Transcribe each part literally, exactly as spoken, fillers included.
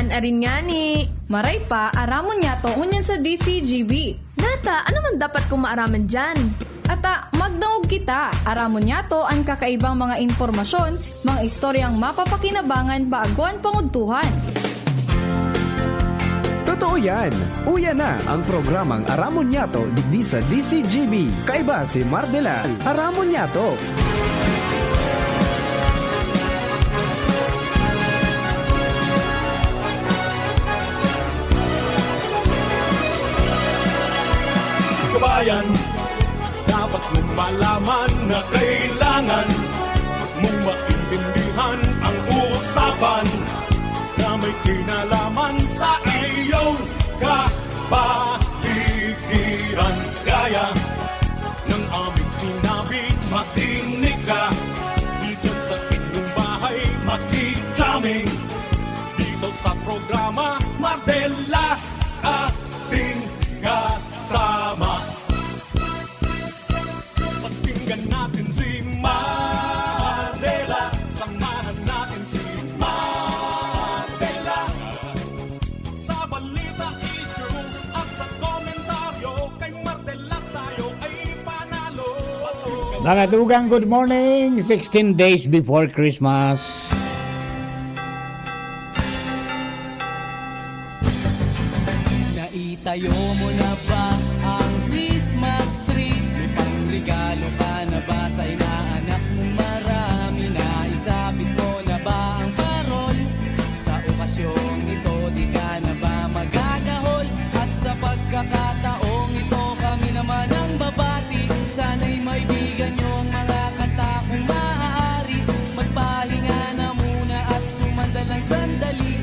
Arin ngani. Maray pa, aramon niyato ngunyan sa D C G B. Nata, ano man dapat kong maaraman diyan? Ata, magdangog kita. Aramon niyato an kakaibang mga impormasyon, mga istoryang mapapakinabangan bago an pangudtuhan. Totoo yan! Uya na ang programang Aramon Niyato digdi sa D C G B. Kaiba si Mardela. Aramon Niyato! Kabayan, dapat mong malaman na kailangan mong maintindihan ang usapan na may kinalaman sa iyong kapaligiran. Kaya ng aming sinabi, makinig ka. Dito sa inyong bahay, makikita dito sa programa, Mardela, ating kasama. Pakinggan natin si Mardela. Samahan natin si Mardela. Sa balita, issue at sa komentaryo, kay Mardela tayo ay panalo. Mga tugang, good morning! Sixteen days before Christmas. Naitayo mo na ba ang Christmas tree? May pangregalo ka na ba sa inaanak mong marami? Naisabit mo na ba ang parol? Sa okasyong ito, di ka na ba magagahol? At sa pagkakataong ito, kami naman ang babati. Sana'y maibigan niyo ang mga kanta kung maaari. Magpahinga na muna at sumandal ng sandali.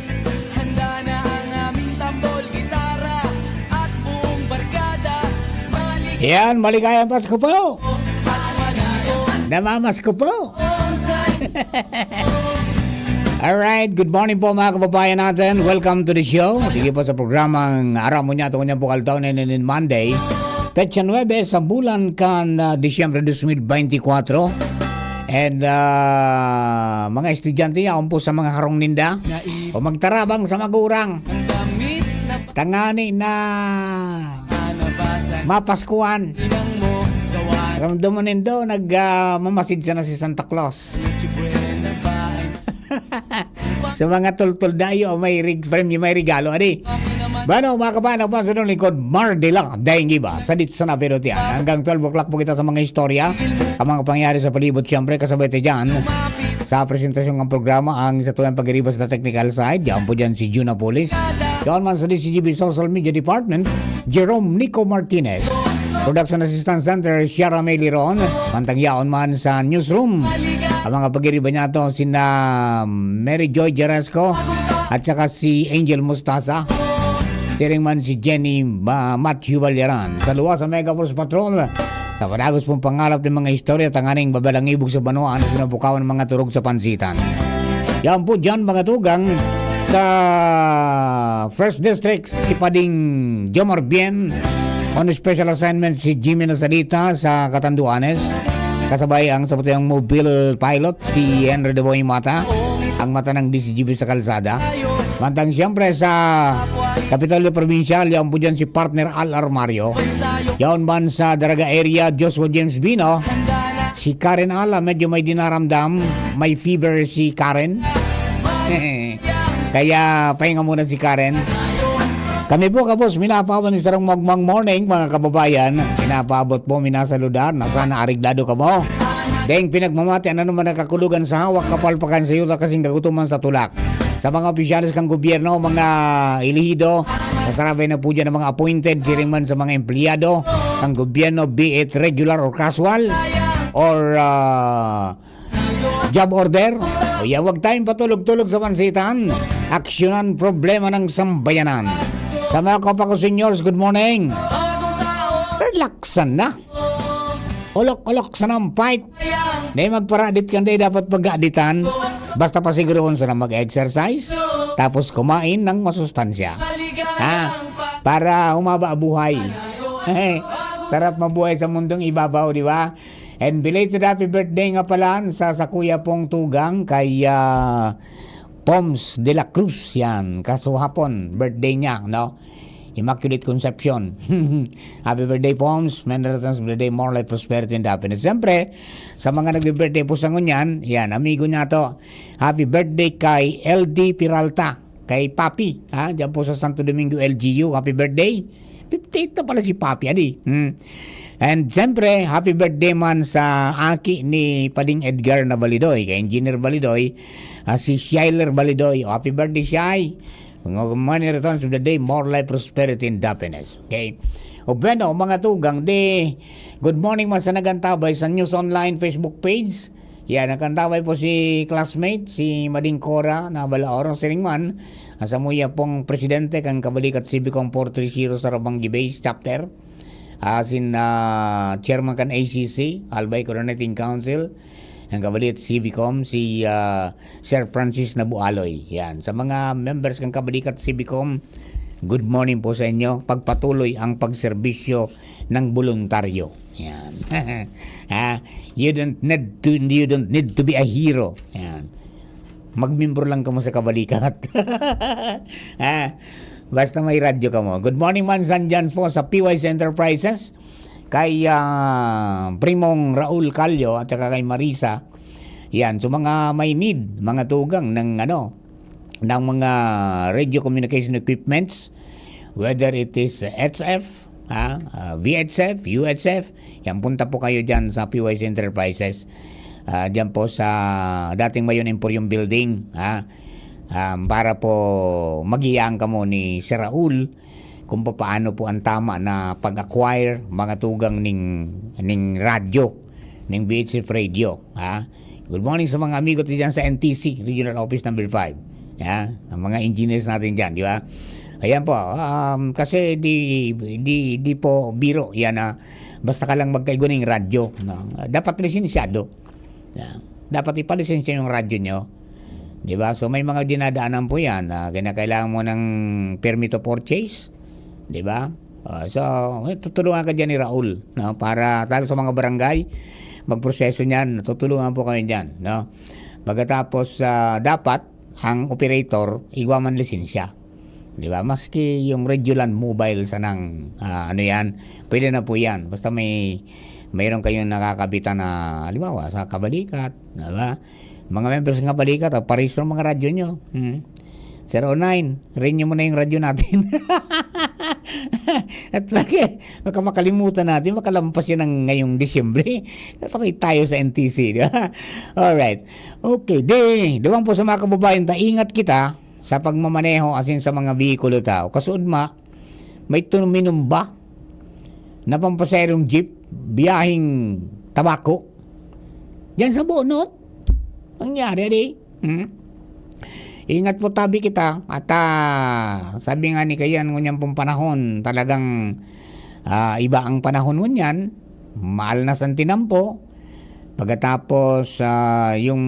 Handa na ang aming tambol, gitara, at buong barkada. Maligaya Yan, maligayang Pasko po! at manigo. Namamasko po! Alright, good morning po mga kababayan natin. Welcome to the show. Sige po sa programang Aram Mo Niya, tungkol niya po kaltaw na inin Monday. Petsa nuebe sa bulan kan ah, Disyembre dos mil beintikwatro. And ah, mga estudyante, yaon po sa mga harong ninda o magtarabang sa magurang. Ang damit na Tangani na panabasan, mapaskuhan. Inang mo gawa. Ramdam mo nindo, nag ah, mamasid sana si Santa Claus. Noche Buena ba ay Sa mga tultol dayo, may rig frame, may regalo, adi. Bueno, mga kabayan, ang pansunod lingkod, Mardela, daing iba, sa Dits na Napirotian. Hanggang twelve o'clock po kita sa mga istorya, ang mga pangyayari sa palibot, siyempre, kasabay tayo dyan. Sa presentasyon ng programa, ang sa tuyang pag-iriba sa technical side, yan po dyan si Juna Polis. Yan man sa D C G B Social Media Department, Jerome Nico Martinez. Production Assistant Center, Shara May Liron. Mantang yaon man sa newsroom, ang mga pag-iriba niya to, sina Mary Joy Jerasco at saka si Angel Mustasa. Siring man si Jenny Ma- Matthew Balyaran. Sa luwas sa Mega Force Patrol, sa padagos pong pangalap ng mga istorya, tanganing babalangibog sa banwa, ano pinapukawan ng mga turog sa pansitan. Yan po dyan, mga tugang, sa First District, si Pading Jomar Bien, on special assignment si Jimmy Nasalita sa Catanduanes. Kasabay ang sa putihang mobile pilot, si Henry Deboy Mata, ang mata ng D C G B sa kalsada. Mantang siyempre sa Kapitolyo Probinsyal, yaon po dyan si Partner Al Armario. Yaon man sa Daraga area, Joshua James Bino. Si Karen Ala, medyo may dinaramdam, may fever si Karen. Kaya pahinga muna si Karen. Kami po, kabos, minapawan ni sarong magmang morning, mga kababayan. Pinapaabot po, minasaludar, na sana areglado kamo. Deng pinagmamati, ano naman nakakulugan sa hawak, kapalpakan sa yuta, kasing kagutuman sa tulak. Sa mga opisyales kan gobyerno, mga elehido, nasarabay na po dyan ang mga appointed, siring man sa mga empleyado kan gobyerno, be it regular or casual, or ah, job order. O yan, huwag tayong patulog-tulog sa pansitan. Aksyonan problema ng sambayanan. Sa mga kopa ko seniors, good morning. Relax na. Olok-olok sa ng fight. Di magparadit kan di dapat pagaditan. Basta pasiguroon sa na mag-exercise. Tapos kumain ng masustansya. Ha? Para humaba buhay. Sarap mabuhay sa mundong ibabaw, di ba? And belated happy birthday nga pala sa, sa kuya pong tugang kay ah, Poms de la Cruz, yan. Kasuhapon, birthday niya, no? Immaculate Concepcion. Happy birthday, Poms. Many returns of the day, more life, prosperity, and happiness. Siyempre, sa mga nagbe-birthday po sa ngunyan, yan, amigo niya to. Happy birthday kay L D Peralta, kay Papi, ha? Diyan po sa Santo Domingo, L G U. Happy birthday. Fifty-eight na pala si Papi, adi. Hmm. And siyempre, happy birthday man sa aki ni Pading Edgar na Balidoy, kay Engineer Balidoy, ah, si Shyler Balidoy. O, happy birthday, Shy. Mga money returns of the day, more life, prosperity, and happiness. Okay? O bueno, mga tugang, di, good morning man sa nagantabay sa News Online Facebook page. Yan, nagantabay po si classmate, si Mading Cora na Balaoron Siringman, ang samuya pong presidente kan Kabalikat Civicom four three zero sa Rabangi Base Chapter. Asin, ah, chairman kan A C C, Albay Coordinating Council, ang Kabalikat Civicom, si, ah, Sir Francis Nabualoy. Yan. Sa mga members kan Kabalikat Civicom, good morning po sa inyo. Pagpatuloy ang pagserbisyo ng boluntaryo. Yan. Ha? You don't need to, you don't need to be a hero. Yan. Magmembro lang kamo sa Kabalikat. Ha? Basta may radyo kamo. Good morning man, San Jans po sa P Y C Enterprises. Kay, ah, Primong Raul Callo at saka kay Marisa. Yan. So, mga may need, mga tugang ng ano, ng mga radio communication equipments, whether it is H F, ha, ah, V H F, U H F, yan, punta po kayo dyan sa P Y C Enterprises. Ah, dyan po sa dating Mayon Emporium Building, ha, um, para po magiyaan kamo ni Sir Raul kung papaano po ang tama na pag-acquire, mga tugang ning, ning radyo, ning V H F radio, ha? Good morning sa mga amigo tayo dyan sa N T C, Regional Office Number five. Ha? Ang mga engineers natin dyan, di ba? Ayan po, um, kasi di, di, di po biro yan na basta ka lang magkaigwa ng radyo, no? Dapat lisensyado. Yan. Dapat ipalisensya yung radyo nyo. Di ba? So, may mga dinadaanan po yan na kinakailangan mo ng permit to purchase. Di ba? Ah, so, tutulungan ka dyan ni Raul, no? Para, lalo sa mga barangay, magproseso niyan, tutulungan po kayo dyan, no? Pagkatapos, ah, dapat, ang operator, igwa man lisensya. Di ba? Maski yung Radioland Mobile sanang, ah, ano yan, pwede na po yan. Basta may, mayroon kayong nakakabitan na, halimbawa, sa Kabalikat, di ba? Mga members ng Kabalikat, ah, parehistro mga radyo nyo. Hmm. Zero nine, renew mo na yung radyo natin. At lagi, baka makalimutan natin, makalampas yan ng ngayong Disyembre. Patay tayo sa N T C, di ba? Alright. Okay, di, duman po sa mga kababayan ta, ingat kita sa pagmamaneho asin sa mga bihikulo ta. O kasuodma, may tuminumba na pampaserong jeep, biyaheng Tabaco. Diyan sa Bonot. Nangyari, di? Hmm? Ingat po tabi kita. At, ah, sabi nga ni Kayan, ngunyan pong panahon, talagang, ah, iba ang panahon ngunyan. Maal na sa tinampo. Pagkatapos, ah, yung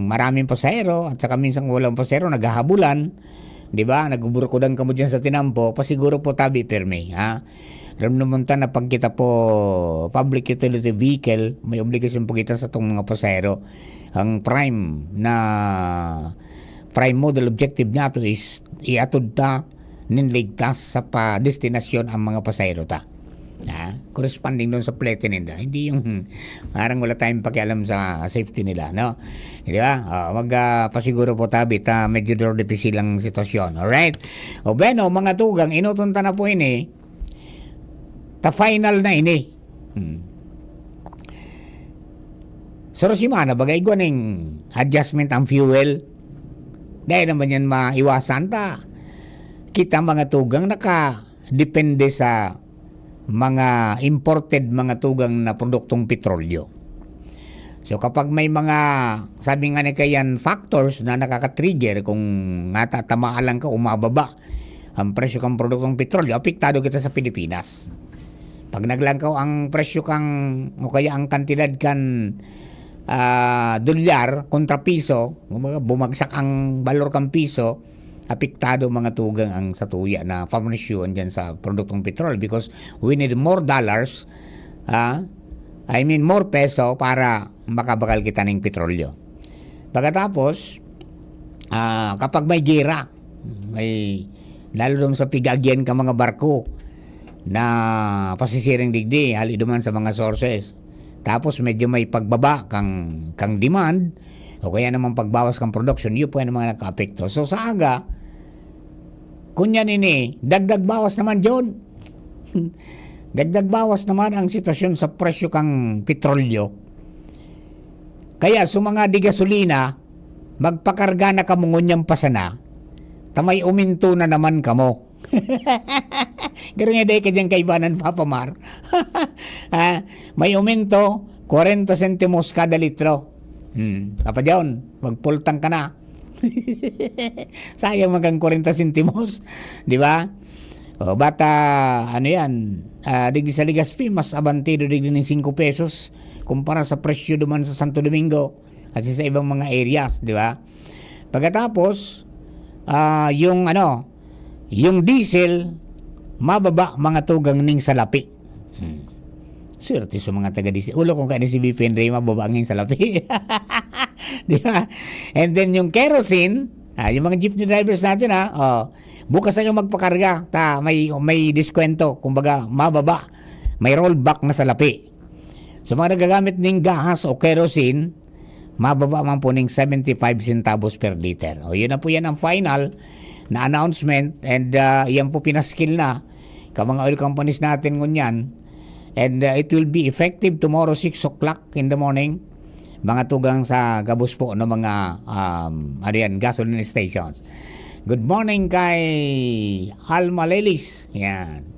maraming pasahero at saka minsan walang pasahero, naghahabulan. Di ba? Nagbuburukudan kamo dyan sa tinampo. Pasiguro po tabi, pirmi, ha? Ramdam mo ta na pag kita po public utility vehicle, may obligasyon po kita sa tong mga pasahero. Ang prime na, prime modal objective nato is iatod ta nin ligtas sa pa destinasyon ang mga pasahero ta. Ha? Corresponding doon sa plete ninda. Hindi yung parang wala tayong pakialam sa safety nila, no? Di ba? Oh, mag, ah, pasiguro po tabi ta medyo duro dipisilang sitwasyon. Alright? O bueno, mga tugang, inuton ta na po ini. Ta final na ini. Hmm. Sa semana, bagay ko ning adjustment ang fuel. Dahil naman yan maiwasan ta. Kita mga tugang nakadepende sa mga imported, mga tugang na produktong petrolyo. So, kapag may mga, sabi nga ni Kayan, factors na nakaka-trigger kung natatamaan lang ka, umababa ang presyo kang produktong petrolyo, apektado kita sa Pilipinas. Pag naglangkaw ang presyo kang, o kaya ang kantidad kan, ah, dolyar kontra piso, kumbaga, bumagsak ang balor kan piso, apektado mga tugang ang satuya na pamanisyon dyan sa produktong petrol because we need more dollars, ah, I mean more peso para makabakal kita ning petrolyo. Pagkatapos, Ah, kapag may gera, may, lalo dun sa pig-aagyan ka mga barko na pasisiring digdi, hali duman sa mga sources. Tapos medyo may pagbaba kang, kang demand, o kaya naman pagbawas kang production, yun po yan ang mga nakaapekto. So, sa aga, kun yan ini, dagdag bawas naman, John. Dagdag bawas naman ang sitwasyon sa presyo kang petrolyo. Kaya sa mga di gasolina, magpakarga na kamo ngunyan pa sana, ta may uminto na naman kamo. Garo nga dai ka dyan kaibanan, Papa Mar. Ha? May uminto, kwarenta sentimos kada litro. Hmm. Papa John, magpultang ka na. Sayang magang kwarenta sentimos, di ba? O, bata, ano yan, ah, digdi sa Legazpi, mas abantido digdi ng singko pesos kumpara sa presyo duman sa Santo Domingo at sa ibang mga areas, di ba? Pagkatapos, ah, yung ano, yung diesel, mababa mga tugang ning salapi. Hmm. Swerte sa mga taga-diesel. Ulo kung kaya si B P N Ray, mababa ngin salapi. Di ba? And then yung kerosene, ah, yung mga jeepney drivers natin, ha, oh, bukas na yung magpakarga. Ta, may, may diskwento, kumbaga, mababa. May rollback na salapi. So, mga nagagamit ning gahas o kerosene, mababa man po ning seventy-five centavos per liter. O, yun na po yan ang final na announcement, and, ah, yan po pinaskil na ka mga oil companies natin ngunyan. And, ah, it will be effective tomorrow, six o'clock in the morning, mga tugang sa gabos po ng mga, um, ano yan, gasoline stations. Good morning kay Alma Lelis. Yan.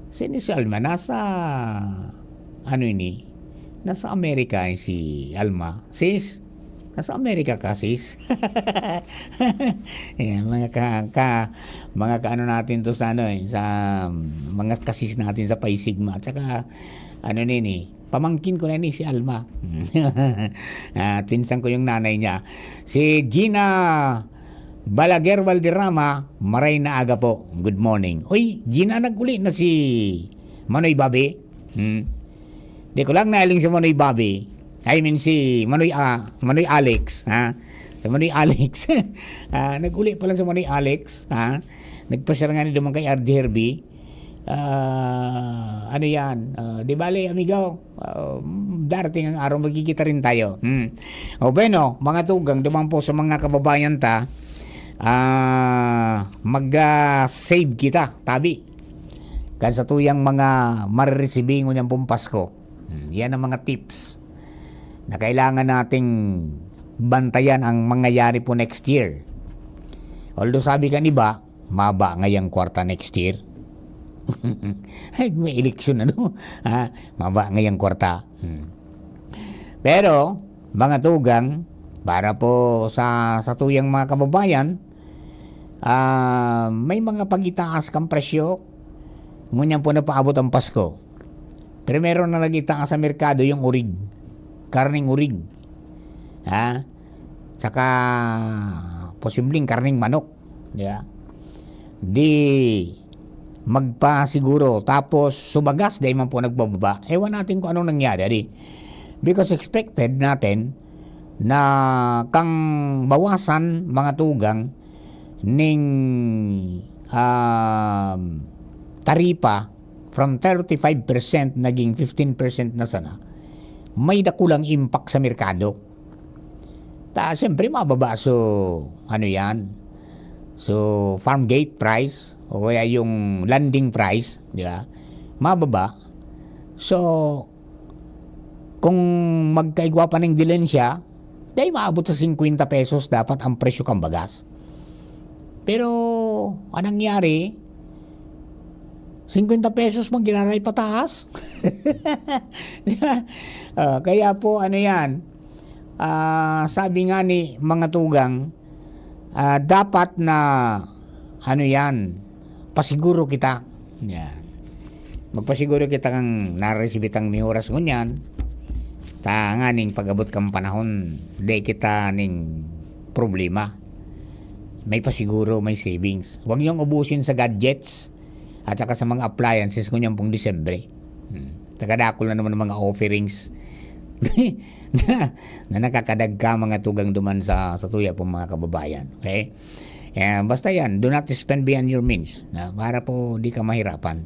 Sino si Alma? Nasa, ano ini? Nasa Amerika si Alma. Sis, nasa Amerika ka, sis? Yan, mga ka, ka, mga kaano natin to sa ano eh, sa, um, mga kasis natin sa Phi Sigma. At saka, ano nini, pamangkin ko na ni si Alma. Ah, pinsan ko yung nanay niya. Si Gina Balaguer Valderrama, maray na aga po. Good morning. Uy, Gina, nag-uli na si Manoy Bobby? Hmm. Di ko lang nailing si Manoy Bobby. I mean, si Manoy, ah, Manoy Alex, ha? Si Manoy Alex. Ah, nag-uli pa lang si Manoy Alex, ha? Nagpasyar nga ni duman kay R D Herby. Ah, ano yan? Ah, di bale, amigo, ah, darating ang araw, magkikita rin tayo. Hmm. O bueno, mga tugang, duman po sa mga kababayan ta, ah, mag, ah, save kita, tabi. Kan sa tuyang mga mariresibi ngunyan pong Pasko. Hmm, yan ang mga tips na kailangan nating bantayan ang mangyayari po next year. Although sabi kan iba, maba ngayang kwarta next year. Ay, may eleksyon, ano? Ha? Maba ngayang kwarta. Hmm. Pero, mga tugang, para po sa, sa tuyang mga kababayan, ah, may mga pag-itaas kang presyo. Ngunyan po napaabot ang Pasko. Primero na nag-itaas sa merkado yung urig. Karneng urig. Ha? Saka, posibleng karneng manok. Di ba? Di magpasiguro. Tapos, subagas, dahil man po nagbababa. Ewan natin kung anong nangyari. Di? Because expected natin na kang bawasan mga tugang ning, um, taripa from thirty-five percent naging fifteen percent na sana, may dakulang impact sa merkado. Ta, siyempre, mababa so, ano yan, so, farm gate price, o kaya yung landing price, di ba? Mababa. So, kung magkaigwa pa ng dilensya, dahil maabot sa singkwenta pesos dapat ang presyo kang bagas. Pero, anong nangyari? Singkwenta pesos man giraray pataas. Di ba? Ah, kaya po, ano yan, ah, sabi nga ni mga tugang, ah, dapat na, ano yan, pasiguro kita. Yan. Magpasiguro kita kang naresibitang mihuras ngunyan. Ta nganing pag-abot kang panahon, di kita ning problema. May pasiguro, may savings. Huwag niyong ubusin sa gadgets at saka sa mga appliances ngunyan pong Disyembre. Hmm. Tagadakol na naman ang mga offerings. na, na nakakadagka mga tugang duman sa, sa tuya pong mga kababayan. Okay? Eh, basta yan, do not spend beyond your means. Na, para po di ka mahirapan.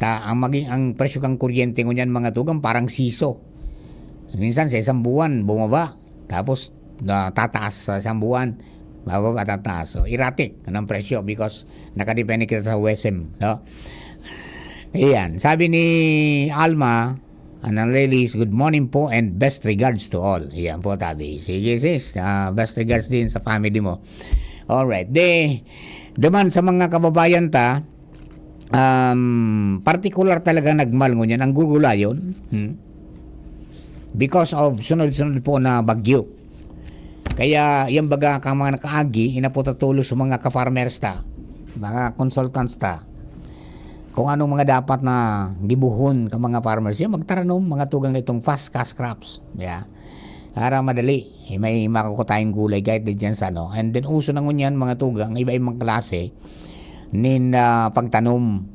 Ta, ang maging, ang presyo kang kuryente ngunyan mga tugang parang siso. Minsan sa isang buwan, bumaba. Tapos, na tataas sa isang buwan, bababa, tataas. So, erratic ang presyo because nakadepende kita sa WESM, no? Ayan. Sabi ni Alma, Analilis, good morning po and best regards to all. Ayan po, tabi. Sige, sis. Ah, best regards din sa family mo. Alright. De, duman sa mga kababayan ta, um, particular talaga nagmal ngunyan ang gugulayon. Hmm? Because of sunod-sunod po na bagyo. Kaya yung baga ka mga nakaagi, inapot tulos sa mga ka-farmers ta, mga consultants ta, kung anong mga dapat na gibuhon ka mga farmers, yung magtaranom, mga tugang itong fast cash crops. Yeah. Para madali, eh, may makukuha tayong gulay kahit di dyan sa ano. And then uso na ngunyan, mga tugang, iba-ibang klase nin ah, pagtanom.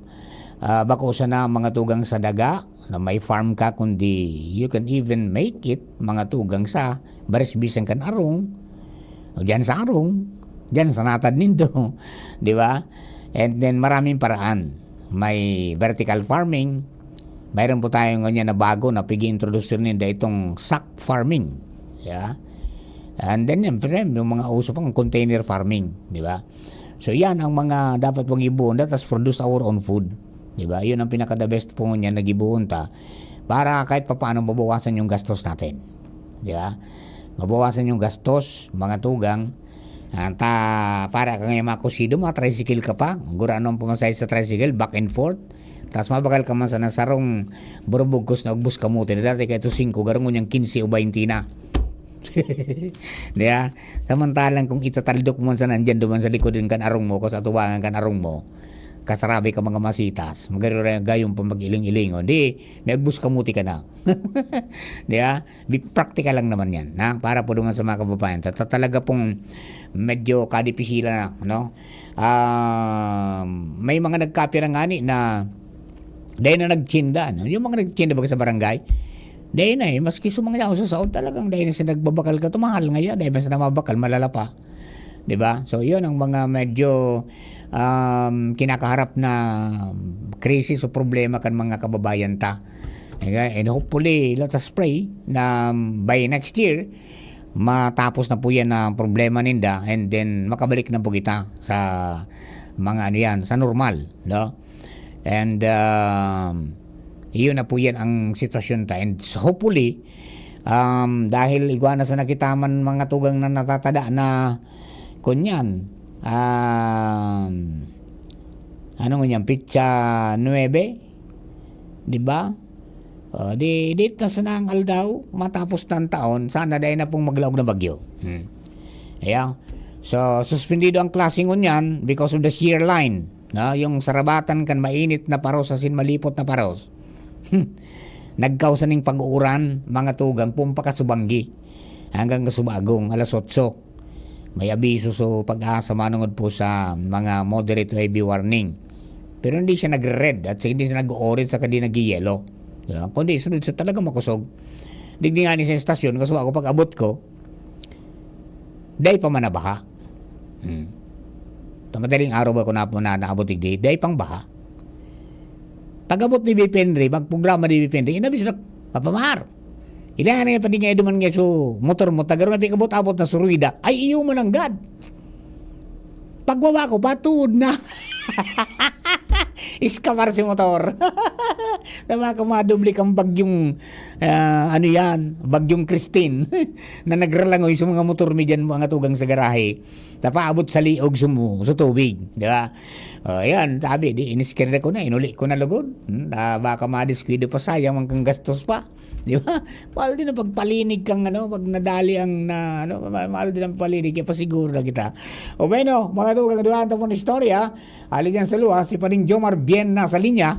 Ah, bako sana mga tugang sa daga, na may farm ka, kundi you can even make it, mga tugang sa baris bisan kan arong, o dyan sa arong, dyan sa natad nindo, di ba? And then maraming paraan. May vertical farming, mayroon po tayong ganyan na bago na pig-introduce ninda itong sack farming. Yeah? And then, siyempre, yung mga uso pang container farming, di ba? So, yan ang mga dapat mong ibuon. Let us produce our own food. Di ba? Yun ang pinaka-the best po niya na gibuon ta. Para kahit papaano mabawasan yung gastos natin. Di ba? Mabawasan yung gastos, mga tugang. At ah, para ka ngayon makusido, mga tricycle ka pa. Gurano ang pamasahe sa tricycle, back and forth. Tapos mabakal ka man sana sarong burubugkos na ugbos kamote na dati kaya ito singko, garong ngunyan kinse o baynte na. Di ba? Samantalang kung itataldok mo sa nandyan duman sa likod din kan arong mo, kung sa atubangan kan arong mo, kasarabi ka mga masitas, magari gayon pa mag-iling-ilingon. Di, may agbos kamuti ka na. Di ba? Bi-, practical lang naman yan. Na? Para po naman sa mga kababayan. Ta-, ta-, talaga pong medyo kadipisilan na, no? Ah, may mga nagkapira nga ni na dahil na nagtsinda, no? Yung mga nagtsinda baga sa barangay, dahil na eh, maski sa mga yaon sa saod talagang dahil na sila nagbabakal ka, tumahal nga yan, dahil basta na mabakal, malala pa. Di ba? So, yun ang mga medyo um, kinakaharap na krisis o problema kan mga kababayan ta. Okay? And hopefully, let us pray na um, by next year, matapos na po yan ang problema ninda and then makabalik na po kita sa mga ano yan, sa normal, no? And um, iyon na po yan ang sitwasyon ta. And hopefully, um, dahil igwa na sa nakita man mga tugang na natatada na kunyan, um, ano ngunyan, pitsa nuebe, di ba? O, di, di ta sana ang aldaw, matapos na ang taon, sana dahil na pong maglaog na bagyo. Hmm. Ayan. So, suspendido ang klase ngunyan because of the shear line. No? Yung sarabatan kan mainit na paros asin malipot na paros. Hmm. Nagkausa ning pag-uuran, mga tugang, pumpa kasubanggi hanggang kasubagong, alas otso. May abiso so pag-asa manungod po sa mga moderate to heavy warning. Pero hindi siya nagre-red at hindi siya nag-orange sa hindi nag-yellow. Diba? Kundi sunod sa talaga makusog. Digdi nga ni sa estasyon, kasi ako pag-abot ko, dai pa man nabaha. Hmm. Sa madaling araw ba ko na, na naabot digdi, dai pang baha. Pag-abot ni Bipendri, magprograma ni Bipendri, inabis na, "Papa Mar, ilan na yung pati nga duman nga so motor mo, tagaro na pikabot-abot na suruida, ay iyo man ang gad." Pagbaba ko, patuod na. Iskapar si motor. Tama ka, madubli kang bagyong, ah, ano yan, bagyong Christine, na nagralangoy sa mga motor mi dyan, mga tugang sa garahe. Tapaabot sa liog sumu, sa tubig, di ba? O, yan, sabi, di, iniskirda ko na, inuli ko na lugod. Hmm, ah, baka madiskuido pa, sayang man kang gastos pa. Di ba? Mahal din ang pagpalinig kang, ano, pag nadali ang, na, ano, ma-, mahal din ang palinig, kaya pasiguro na kita. O, bueno, mga tugang, duhan tapon istorya, ali dyan sa luwas, si Pading Jomar Bien nasa linya.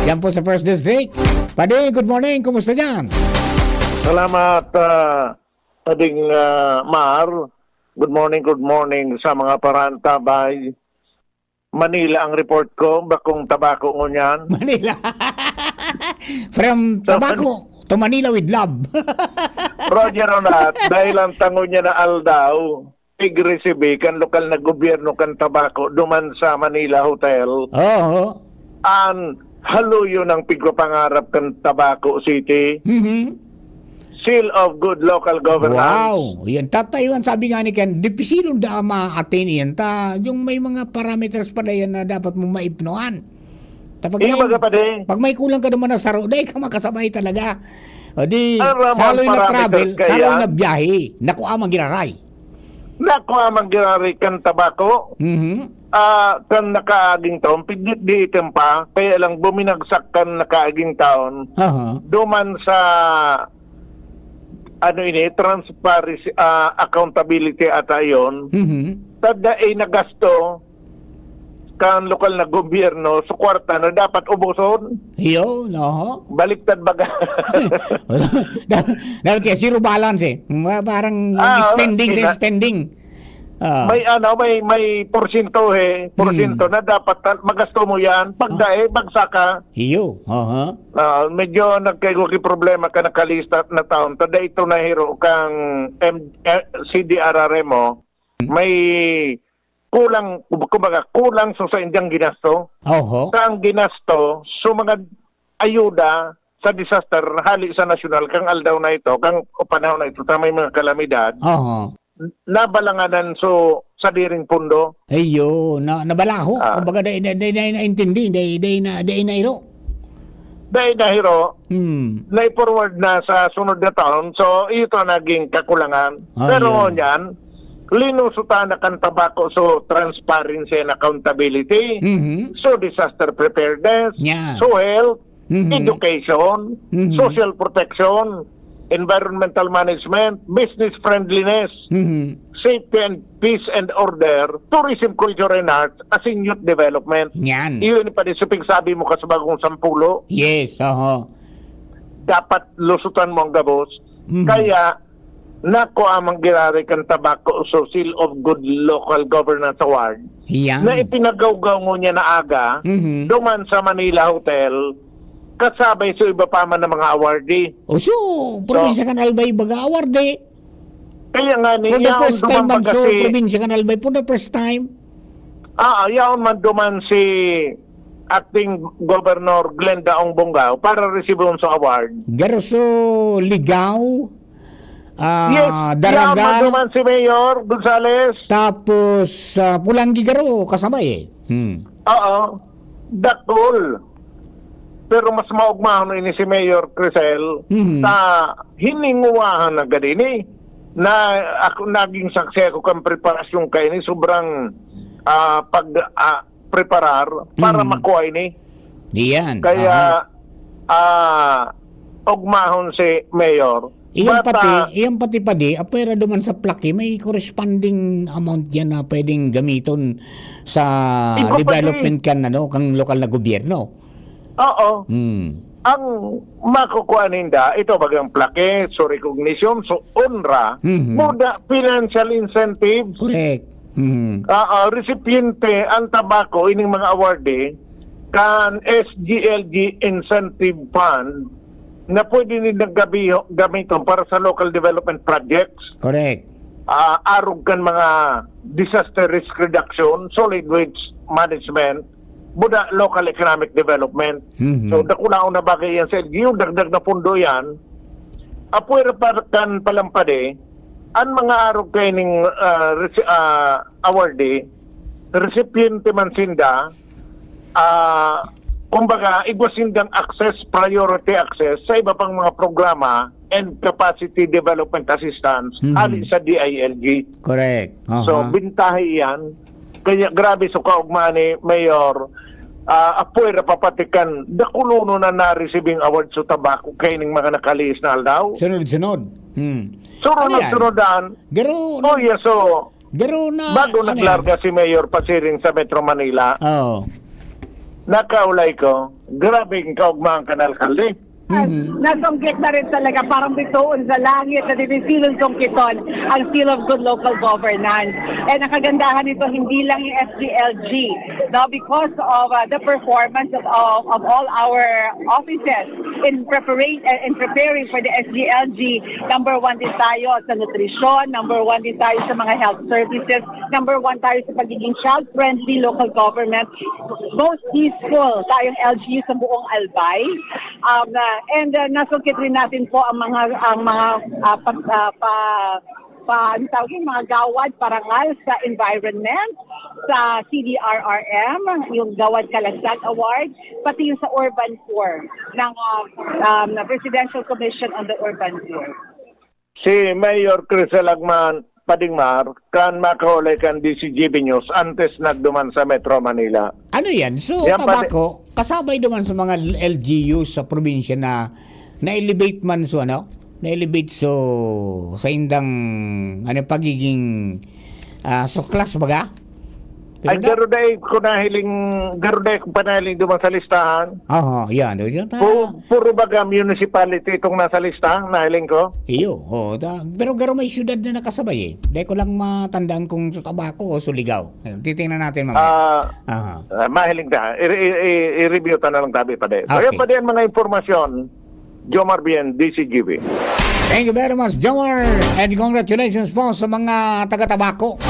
Yan po sa First District. Pading, good morning, kumusta dyan? Salamat, ah, Pading, ah, Mar. Good morning, good morning sa mga parantabay. Manila ang report ko, bakong tabako ngunyan. Manila. From tabako. To Manila with love. Roger Ronat, dahil ang tango niya na aldaw, pig-resibi kan lokal na gobyerno kan Tabaco duman sa Manila Hotel. Oo. An haluyo ng pigpapangarap kan Tabaco City. Mhm. Seal of good local governance. Wow! Yan, tatayuan, sabi nga ni Ken, dipisilon da maatin yan. Ta, yung may mga parameters pala yan na dapat mong maipnoan. Ta pag Iyo may, baga pa din. Pag may kulang ka naman na saro, dai ka makasabay talaga. O di, Aram ang saloy na parameters travel, kaya? Saloy na biyahe. Naku, amang giraray. Naku, amang giraray kan Tabaco. Mhm. Ah, kan nakaaging taon, pigdit di item pa, kaya lang buminagsak kan nakaaging taon. Aha. Duman sa, ano ini, transparency, ah, accountability ata yon. Mhm. Tada ay nagasto kan lokal na gobyerno sa kwarta na dapat ubuson. Iyo, oho. Baliktad baga. Da-, dapat kaya zero balance eh. Ma-, parang yung Ah, spending sa ina- spending. Ah. May ano, may, may porsyento eh, porsyento Hmm. na dapat tal-, magasto mo yan. Pag Ah. dae, bagsa ka. Iyo, aha. Ah, medyo nagkaigo ki problema ka nakalista na taon. Tada ito na hiro kang M-, eh, C D R R M mo, may kulang, kumbaga, kulang so sa indang ginasto. Oho. Sa ang ginasto, so mga ayuda sa disaster, hali sa nasyonal, kang aldaw na ito, kang panahon na ito, sa may mga kalamidad, Oho. nabalanganan so sadiring pundo. Ayo, na, nabalaho. Ah. Kumbaga, dai, dai, dai, dai naintindi, dai, dai na, dai nairo. Dai nahiro, Hmm. na-forward na sa sunod na taon. So, ito ang naging kakulangan. Ah, Pero yun. ngunyan, linusutan na kan Tabaco so transparency and accountability, Mhm. so disaster preparedness, Yan. so health, Mhm. education, Mhm. social protection, environmental management, business friendliness, Mhm. safety and peace and order, tourism, culture and arts, asin youth development. Yan. Iyon pa din sa pigsabi mo kas bagong sampulo. Yes, oho. Dapat lusutan mo ang gabos. Mhm. Kaya, nako amang giraray kan Tabaco so Seal of Good Local Governance Award Yan. na ipinagawgaw ngunyan na aga, Mhm. duman sa Manila Hotel, kasabay sa iba pa man na mga awardee. O, so, So, probinsya kan Albay baga awardee. Kaya nga ni, For the yaon first time, duman baga so, si probinsya kan Albay for the first time. Ah, yaon man duman si acting Governor Glenda Ong Bongao para resibon sa award. Garso, Ligao, ah, Yes, yaon man Daragal. duman si Mayor Gonzales. Tapos, ah, Pulangi garo, kasabay eh. Hmm. Oo. Dakul. Pero mas maugmahon ini si Mayor Crisel Mhm. sa hininguwahan na gad ini. Na ako, naging saksi ako kan preparasyon kaini, sobrang, ah, pag, ah, preparar para Mhm. makuha ini. Diyan. Kaya, Aha. ah, ugmahon si Mayor. Iyan But, pati, ah, iyan pati padi, apwera duman sa plaki, may corresponding amount yan na pwedeng gamiton sa Iba pati. development kan, ano, kang lokal na gobyerno. Oo. Hmm. Ang makukuha ninda, ito bagang plake, so recognition, so onra, Mhm. muda financial incentive. Correct. Mhm. Ah, ah, recipiente, ang Tabaco, ining mga awardee, kan S G L G Incentive Fund, na pwede nindang gabi-, gamiton para sa local development projects. Correct. Ah, arog kan mga disaster risk reduction, solid waste management, buda local economic development. Mhm. So, dakulaon na bagay yan sa L G U, dagdag na pundo yan. Apwera pa kan palampadi, ang mga arog kaining, ah, resi-, ah, awardee, recipiente man sinda, ah, kumbaga, igwa sindang access, priority access sa iba pang mga programa and capacity development assistance Mhm. hali sa D I L G. Correct. So, Aha. bintahi yan. Kaya grabe so kaugma ni Mayor, ah, apwera papatikan, dakulono na naresibing award sa Tabaco kaining mga nakalihis na aldaw. Sunod-sunod. Hmm. Sunod-sunudan. Ano yan? Garo, Oh, yes, so, Garo na, Bago ano naglarga yan? si Mayor pasiring sa Metro Manila, Oo. nakaulay ko, grabe ang kaugmahan kan alkalde. Mhm. Nasungkit na rin talaga, parang bitoon sa langit na dinisilong sungkiton ang Seal of Good Local Governance. And ang kagandahan nito, hindi lang yung S G L G, no? Because of uh, the performance of, of, of all our offices in preparation, in preparing for the S G L G, number one din tayo sa nutrisyon, number one din tayo sa mga health services, number one tayo sa pagiging child-friendly local government, most peaceful tayong L G U sa buong Albay. Um, uh, and uh, nasungkit rin natin po ang mga ang mga uh, pag, uh, pa, pa, ano tawag yun, mga gawad, parangal sa environment, sa C D R R M, yung Gawad Kalansag Award, pati yung sa Urban Poor ng uh, um, Presidential Commission on the Urban Poor. Si Mayor Chris Lagman Padingmar kan makahuli kan D C G B News antes nagduman sa Metro Manila. Ano yan? So, Yan pa tabako, kasabay naman sa mga L G U sa probinsya na na-elevate man so ano? Na-elevate so sa indang ano pagiging ah, suklas baga? Ay, Pero da- garo dai ko nahiling, garo dai ko panahiling duman sa listahan. Oo, yan. O, yan ta- Pu- puro baga municipality itong nasa listahan, nahiling ko. Iyo, oh, da, pero garo may syudad na nakasabay eh. Dai ko lang matandaan kung sa Tabaco o Surigao. Titingnan natin mamaya. Ah, Aha. ah, mahiling ta. I- i- i- I-review ta na lang tabi pa dai. So, Okay. Yan pa din mga impormasyon. Jomar Bien, D C G B. Thank you very much, Jomar. And congratulations po sa mga taga-Tabaco.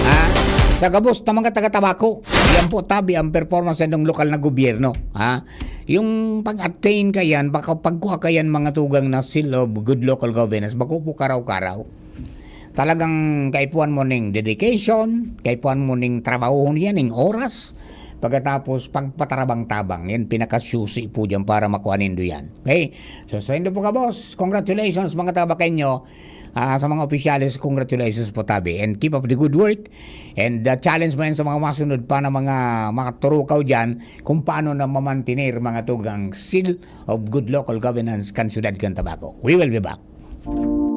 Ha? Sa gabos na mga taga-Tabaco. Yan po tabi ang performance ng lokal na gobyerno. Ha? Yung pag-attain ka yan, baka pagkuha ka yan mga tugang na seal of good local governance, bako po karaw-karaw. Talagang kaipuhan mo ning dedication, kaipuhan mo ning trabahohon yan, ning oras. Pagkatapos, pagpatarabang-tabang. Yan, pinakasusi po dyan para makuha nindo yan. Okay? So, sa indo po ka, boss, congratulations, mga taga-Baqueño. Ah, sa mga opisyales, congratulations po, tabi. And keep up the good work. And uh, challenge mo yan sa mga masunod pa na mga makaturukaw dyan kung paano na mamantener mga tugang seal of good local governance kan syudad kan Tabaco. We will be back.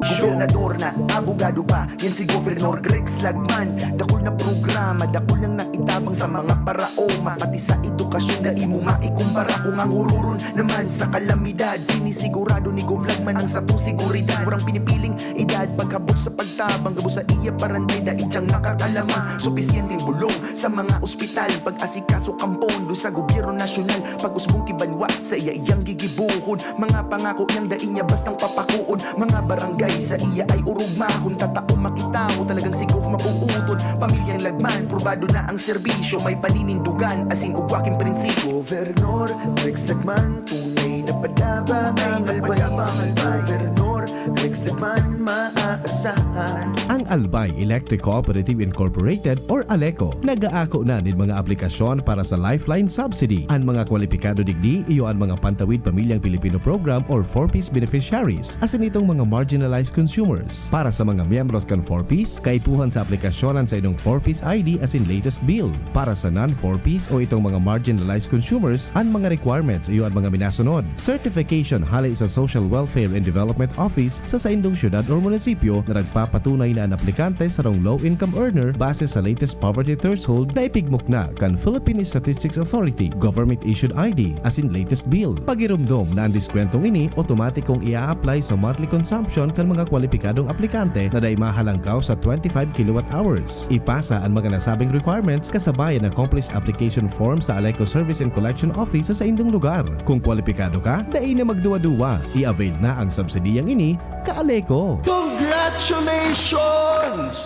Gobernador na, abogado pa, yan si Governor Grex Lagman. Dakul na programa, dakul nang naitabang sa mga paraoma. Pati sa edukasyon, dai mo maikumpara. Kung ang hururon naman sa kalamidad, sinisigurado ni Gov Lagman ang satong seguridad. Walang pinipiling edad, paghabot sa pagtabang, gabos sa iya barangay, dai diyang nakakalamang. Supisyenteng bulong sa mga ospital, pag-asikaso kan pondo sa gobyerno nasyonal, pag-usbong ki banwa, sa iya iyang gigibohon. Mga pangako niyang dai niya bastang papakoon. Mga barangay sa iya ay orog mahon, tatao makita mo, talagang si Gov mapuuton. Pamilyang Lagman, probado na ang serbisyo, may paninindugan, asin ugwa king prinsipyo. Governor Rex Lagman, tunay na padaba ang Albay. Governor Rex Lagman, maaasahan. Ang Albay Electric Cooperative Incorporated or Aleco nag-aako na nin mga aplikasyon para sa Lifeline Subsidy. An mga kwalipikado digdi iyo an mga Pantawid Pamilyang Pilipino Program or four Ps beneficiaries, asin itong mga marginalized consumers. Para sa mga miyembros kan four Ps, kaipuhan sa aplikasyon an saindong four Ps I D asin latest bill. Para sa non-four Ps o itong mga marginalized consumers, an mga requirements iyo an mga minasunod: certification hale sa Social Welfare and Development Office sa saindong syudad or munisipyo na nagpapatunay na an aplikante sarong low-income earner base sa latest poverty threshold na ipigmukna kan Philippine Statistics Authority, government-issued I D, asin latest bill. Pagiromdom na an diskwentong ini otomatikong ia-apply sa monthly consumption kan mga kwalipikadong aplikante na dai mahalangkaw sa twenty-five kilowatt hours. Ipasa an mga nasabing requirements kasabay an accomplished application form sa Aleco Service and Collection Office sa saindong lugar. Kung kwalipikado ka, dai na magduwa-duwa. I-avail na ang subsidiyang ini, ka-Aleco! Congratulations!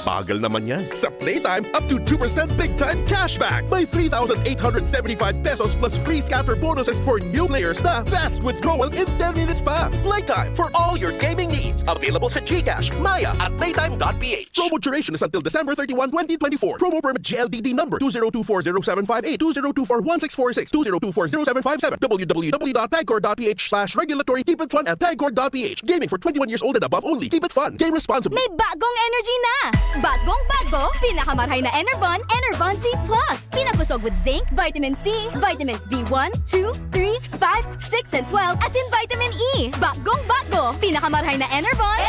Bagal naman yan. Sa Playtime, up to two percent big time cashback. May three thousand eight hundred seventy-five pesos plus free scatter bonuses for new players na fast withdrawal in ten minutes pa. Playtime for all your gaming needs. Available sa GCash, Maya at playtime dot P H. Promo duration is until December thirty-one, twenty twenty-four. Promo permit G L D D number two zero two four zero seven five eight, two zero two four one six four six, two zero two four zero seven five seven, W W W dot pagcor dot P H slash regulatory. Keep it fun at pagcor dot P H. Gaming for twenty-one years old and above only. Keep it fun. Game responsibly. May bagong energy na! Bagong bago, pinakamarhay na Enervon, Enervon Z plus. Pinakusog with zinc, vitamin C, vitamins B one, two, three, five, six, and twelve, asin vitamin E. Bagong bago, pinakamarhay na Enervon.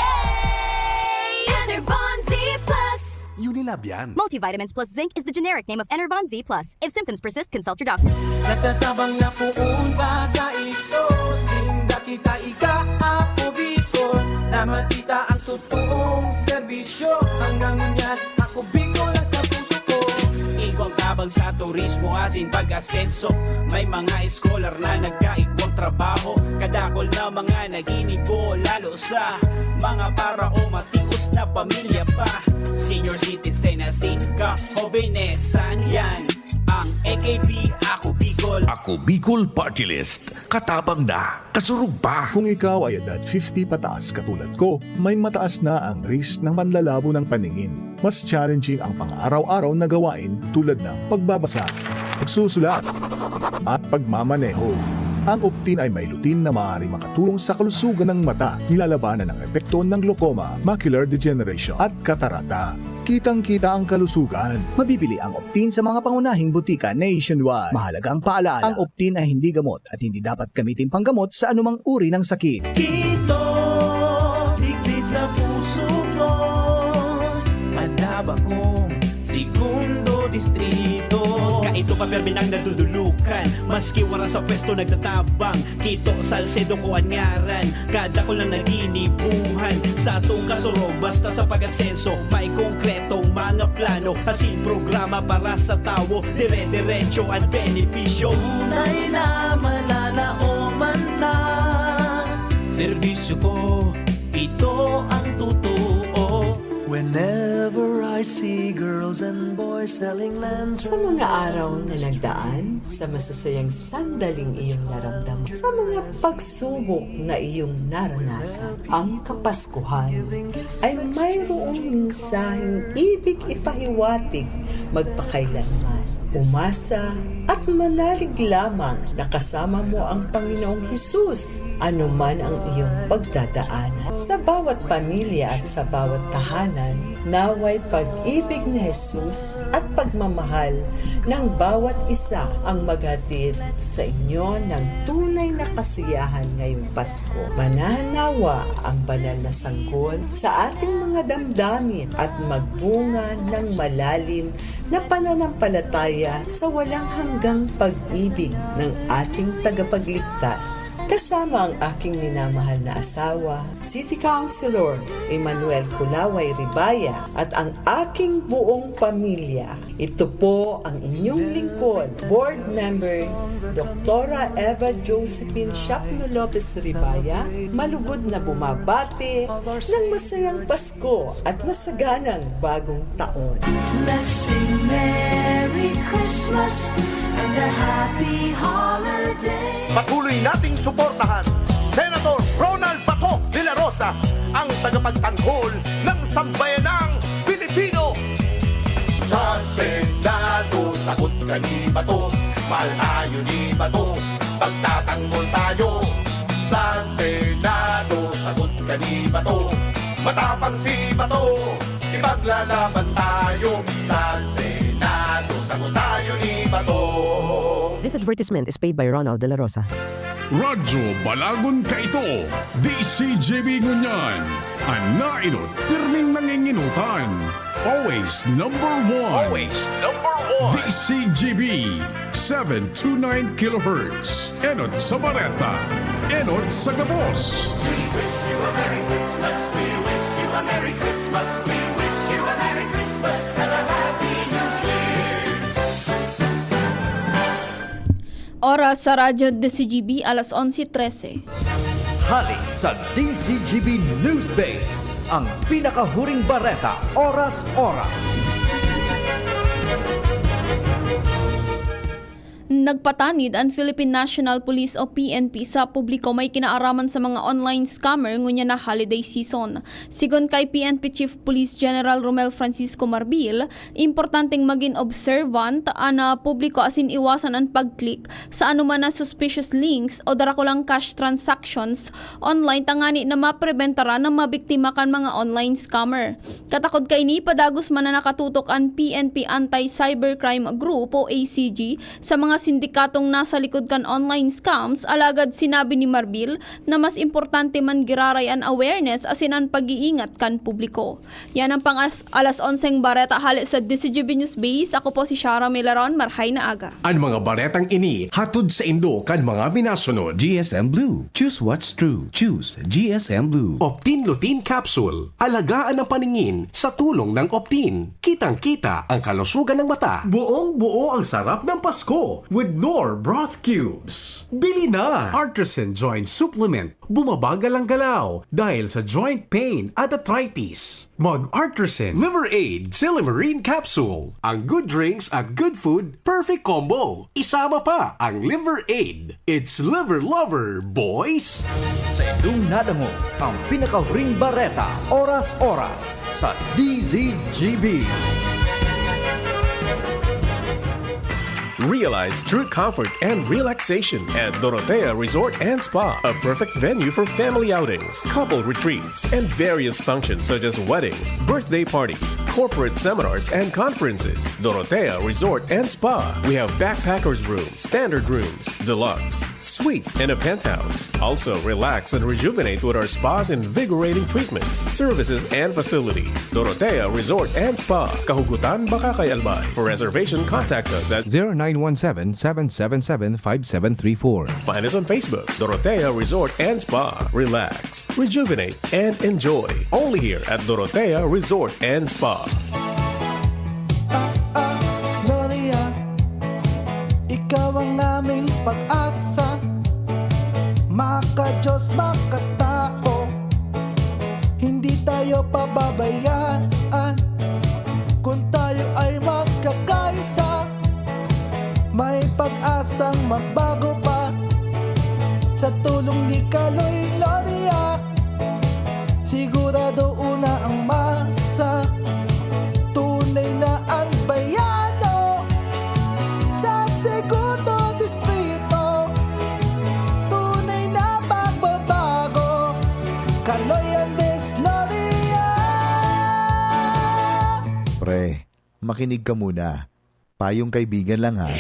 Enervon Z plus. Unilab yan. Multivitamins plus zinc is the generic name of Enervon Z plus. If symptoms persist, consult your doctor. Nagtatabang na poon, baka ito, sinda Ika, ika, ako Bicol, na makita ang totoong serbisyo. Hanggang ngunyan, ako Bicol ang sa puso ko. Igwang tabang sa turismo asin pag-asenso. May mga scholar na nagkaigwang trabaho. Kadakol na mga naginibo, lalo sa mga para o matios na pamilya pa. Senior citizen asin ka, hobenesan yan. Ang A K P, ako Bicol. Ako Bicol Party List. Katabang na, kasurog pa. Kung ikaw ay edad fifty pataas katulad ko, may mataas na ang risk ng panlalabo ng paningin. Mas challenging ang pang-araw-araw na gawain tulad ng pagbabasa, pagsusulat, at pagmamaneho. Ang Optin ay may lutein na maaaring makatulong sa kalusugan ng mata, nilalabanan ang epekto ng glaucoma, macular degeneration, at katarata. Kitang-kita ang kalusugan. Mabibili ang Optin sa mga pangunahing butika nationwide. Mahalagang paalaala, ang Optin ay hindi gamot at hindi dapat gamitin panggamot sa anumang uri ng sakit. Kito, digdi sa puso ko, madaba kong segundo distrito. Kaito pa permi nang nadudulukan, maski wala sa pwesto nagtatabang. Kito, Salcedo ko an ngaran, kadakol na naginibuhan. Sa atong kasurog, basta sa pag-asenso, may konkretong mga plano, asin programa para sa tawo, dire-diretso an benepisyo. Tunay na malalaoman ta, serbisyo ko, ito ang totoo. Whenever I see girls and boys selling lanterns. Sa mga araw na nagdaan, sa masasayang sandaling iyong naramdaman, sa mga pagsubok na iyong naranasan, ang Kapaskuhan ay mayroong mensaheng ibig ipahiwatig magpakailanman. Umasa at manalig lamang na kasama mo ang Panginoong Hesus, anuman ang iyong pagdadaanan. Sa bawat pamilya at sa bawat tahanan, naway pag-ibig ni Jesus at pagmamahal ng bawat isa ang maghatid sa inyo ng tunay na kasiyahan ngayong Pasko. Manahan nawa ang banal na sanggol sa ating mga damdamin at magbunga ng malalim na pananampalataya sa walang hanggang pag-ibig ng ating tagapagligtas. Kasama ang aking minamahal na asawa, City Councilor Emmanuel Kulaway Ribaya, at ang aking buong pamilya. Ito po ang inyong lingkod, Board Member, Doktora Eva Josephine Shapno Lopez Ribaya, malugod na bumabati ng masayang Pasko at masaganang Bagong Taon. Let's sing Merry Christmas and a Happy Holiday. Patuloy nating suportahan Senator Ronald Bato de la Rosa, ang tagapagtanggol ng sambayanang Pilipino. Sa Senado, sagot ka ni Bato, mahal tayo ni Bato, pagtatanggol tayo. Sa Senado, sagot ka ni Bato, matapang si Bato, ipaglalaban tayo. Sa Senado, sagot tayo ni Bato. This advertisement is paid by Ronald de la Rosa. Radyo Balagon kaito, D C G B ngunyan. An naenot, pirming nangingenotan. Always number one. Always number one. D C G B, seven two nine kilohertz. Enot sa bareta, enot sa gabos. We wish you a Merry Christmas. We wish you a Merry Christmas. We wish you a Merry Christmas and a Happy New Year. Oras sa Radyo D C G B, alas onse trese. Hali sa D C G B News Base, ang pinakahuring bareta, oras-oras. Nagpatanid an Philippine National Police o P N P sa publiko may kinaaraman sa mga online scammer ngunyan na holiday season. Sigon kay P N P Chief Police General Romel Francisco Marbil, importanteng magin observant an, ah, publiko asin iwasan an pag-click sa anoman na suspicious links o darakulang cash transactions online tangani na mapreventara na mabiktima kan mga online scammer. Katakod kaini, padagos man na nakatutok an P N P Anti-Cybercrime Group o A C G sa mga sindikatong nasa likod kan online scams, alagad sinabi ni Marbil na mas importante man giraray an awareness asin an pag-iingat kan publiko. Yan ang pang as-, alas onseng bareta hale sa D Z G B News Base. Ako po si Shara Milaron. Marhay na aga. An mga baretang ini hatod saindo kan mga minasunod. G S M Blue. Choose what's true. Choose G S M Blue. Optin Lutein Capsule. Alagaan ang paningin sa tulong ng Optin. Kitang-kita ang kalusugan ng mata. Buong-buo ang sarap ng Pasko with Knorr Broth Cubes. Bili na! Artisan Joint Supplement. Bumabagal ang galaw dahil sa joint pain at arthritis. Mag-Artisan Liver Aid Silymarin Capsule. Ang good drinks at good food, perfect combo. Isama pa ang Liver Aid. It's Liver Lover, boys! Sa indong nadangog ang pinakahuring bareta, oras-oras, sa D Z G B. Realize true comfort and relaxation at Dorotea Resort and Spa, a perfect venue for family outings, couple retreats, and various functions such as weddings, birthday parties, corporate seminars, and conferences. Dorotea Resort and Spa. We have backpackers room, standard rooms, deluxe, suite, and a penthouse. Also, relax and rejuvenate with our spa's invigorating treatments, services, and facilities. Dorotea Resort and Spa, Kahugutan, Bacacay, Albay. For reservation, contact us at zero nine one seven, seven seven seven, five seven three four. Find us on Facebook, Dorotea Resort and Spa. Relax, rejuvenate, and enjoy. Only here at Dorotea Resort and Spa. Ah, ah, Gloria, ikaw ang aming pag-asa. Maka-Diyos, makatao, hindi tayo pababayaan. Kung tayo ay magkakaisa, may pag-asang magbago pa. Sa tulong ni Kaloy Gloria, sigurado una ang masa. Tunay na Albayano sa Segundo Distrito. Tunay na pagbabago. Kaloy Andres Gloria. Pre, makinig ka muna. Payong kaibigan lang, ha.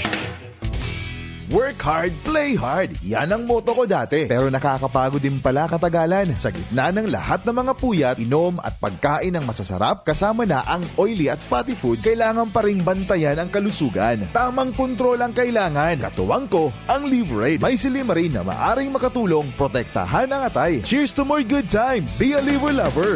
Work hard, play hard. Yan ang motto ko dati. Pero nakakapagod din pala katagalan. Sa gitna ng lahat ng mga puyat, inom at pagkain ng masasarap, kasama na ang oily at fatty foods, kailangan pa ring bantayan ang kalusugan. Tamang kontrol ang kailangan. Katuwang ko, ang Liverade. May silymarin na maaring makatulong protektahan ang atay. Cheers to more good times! Be a Liver Lover!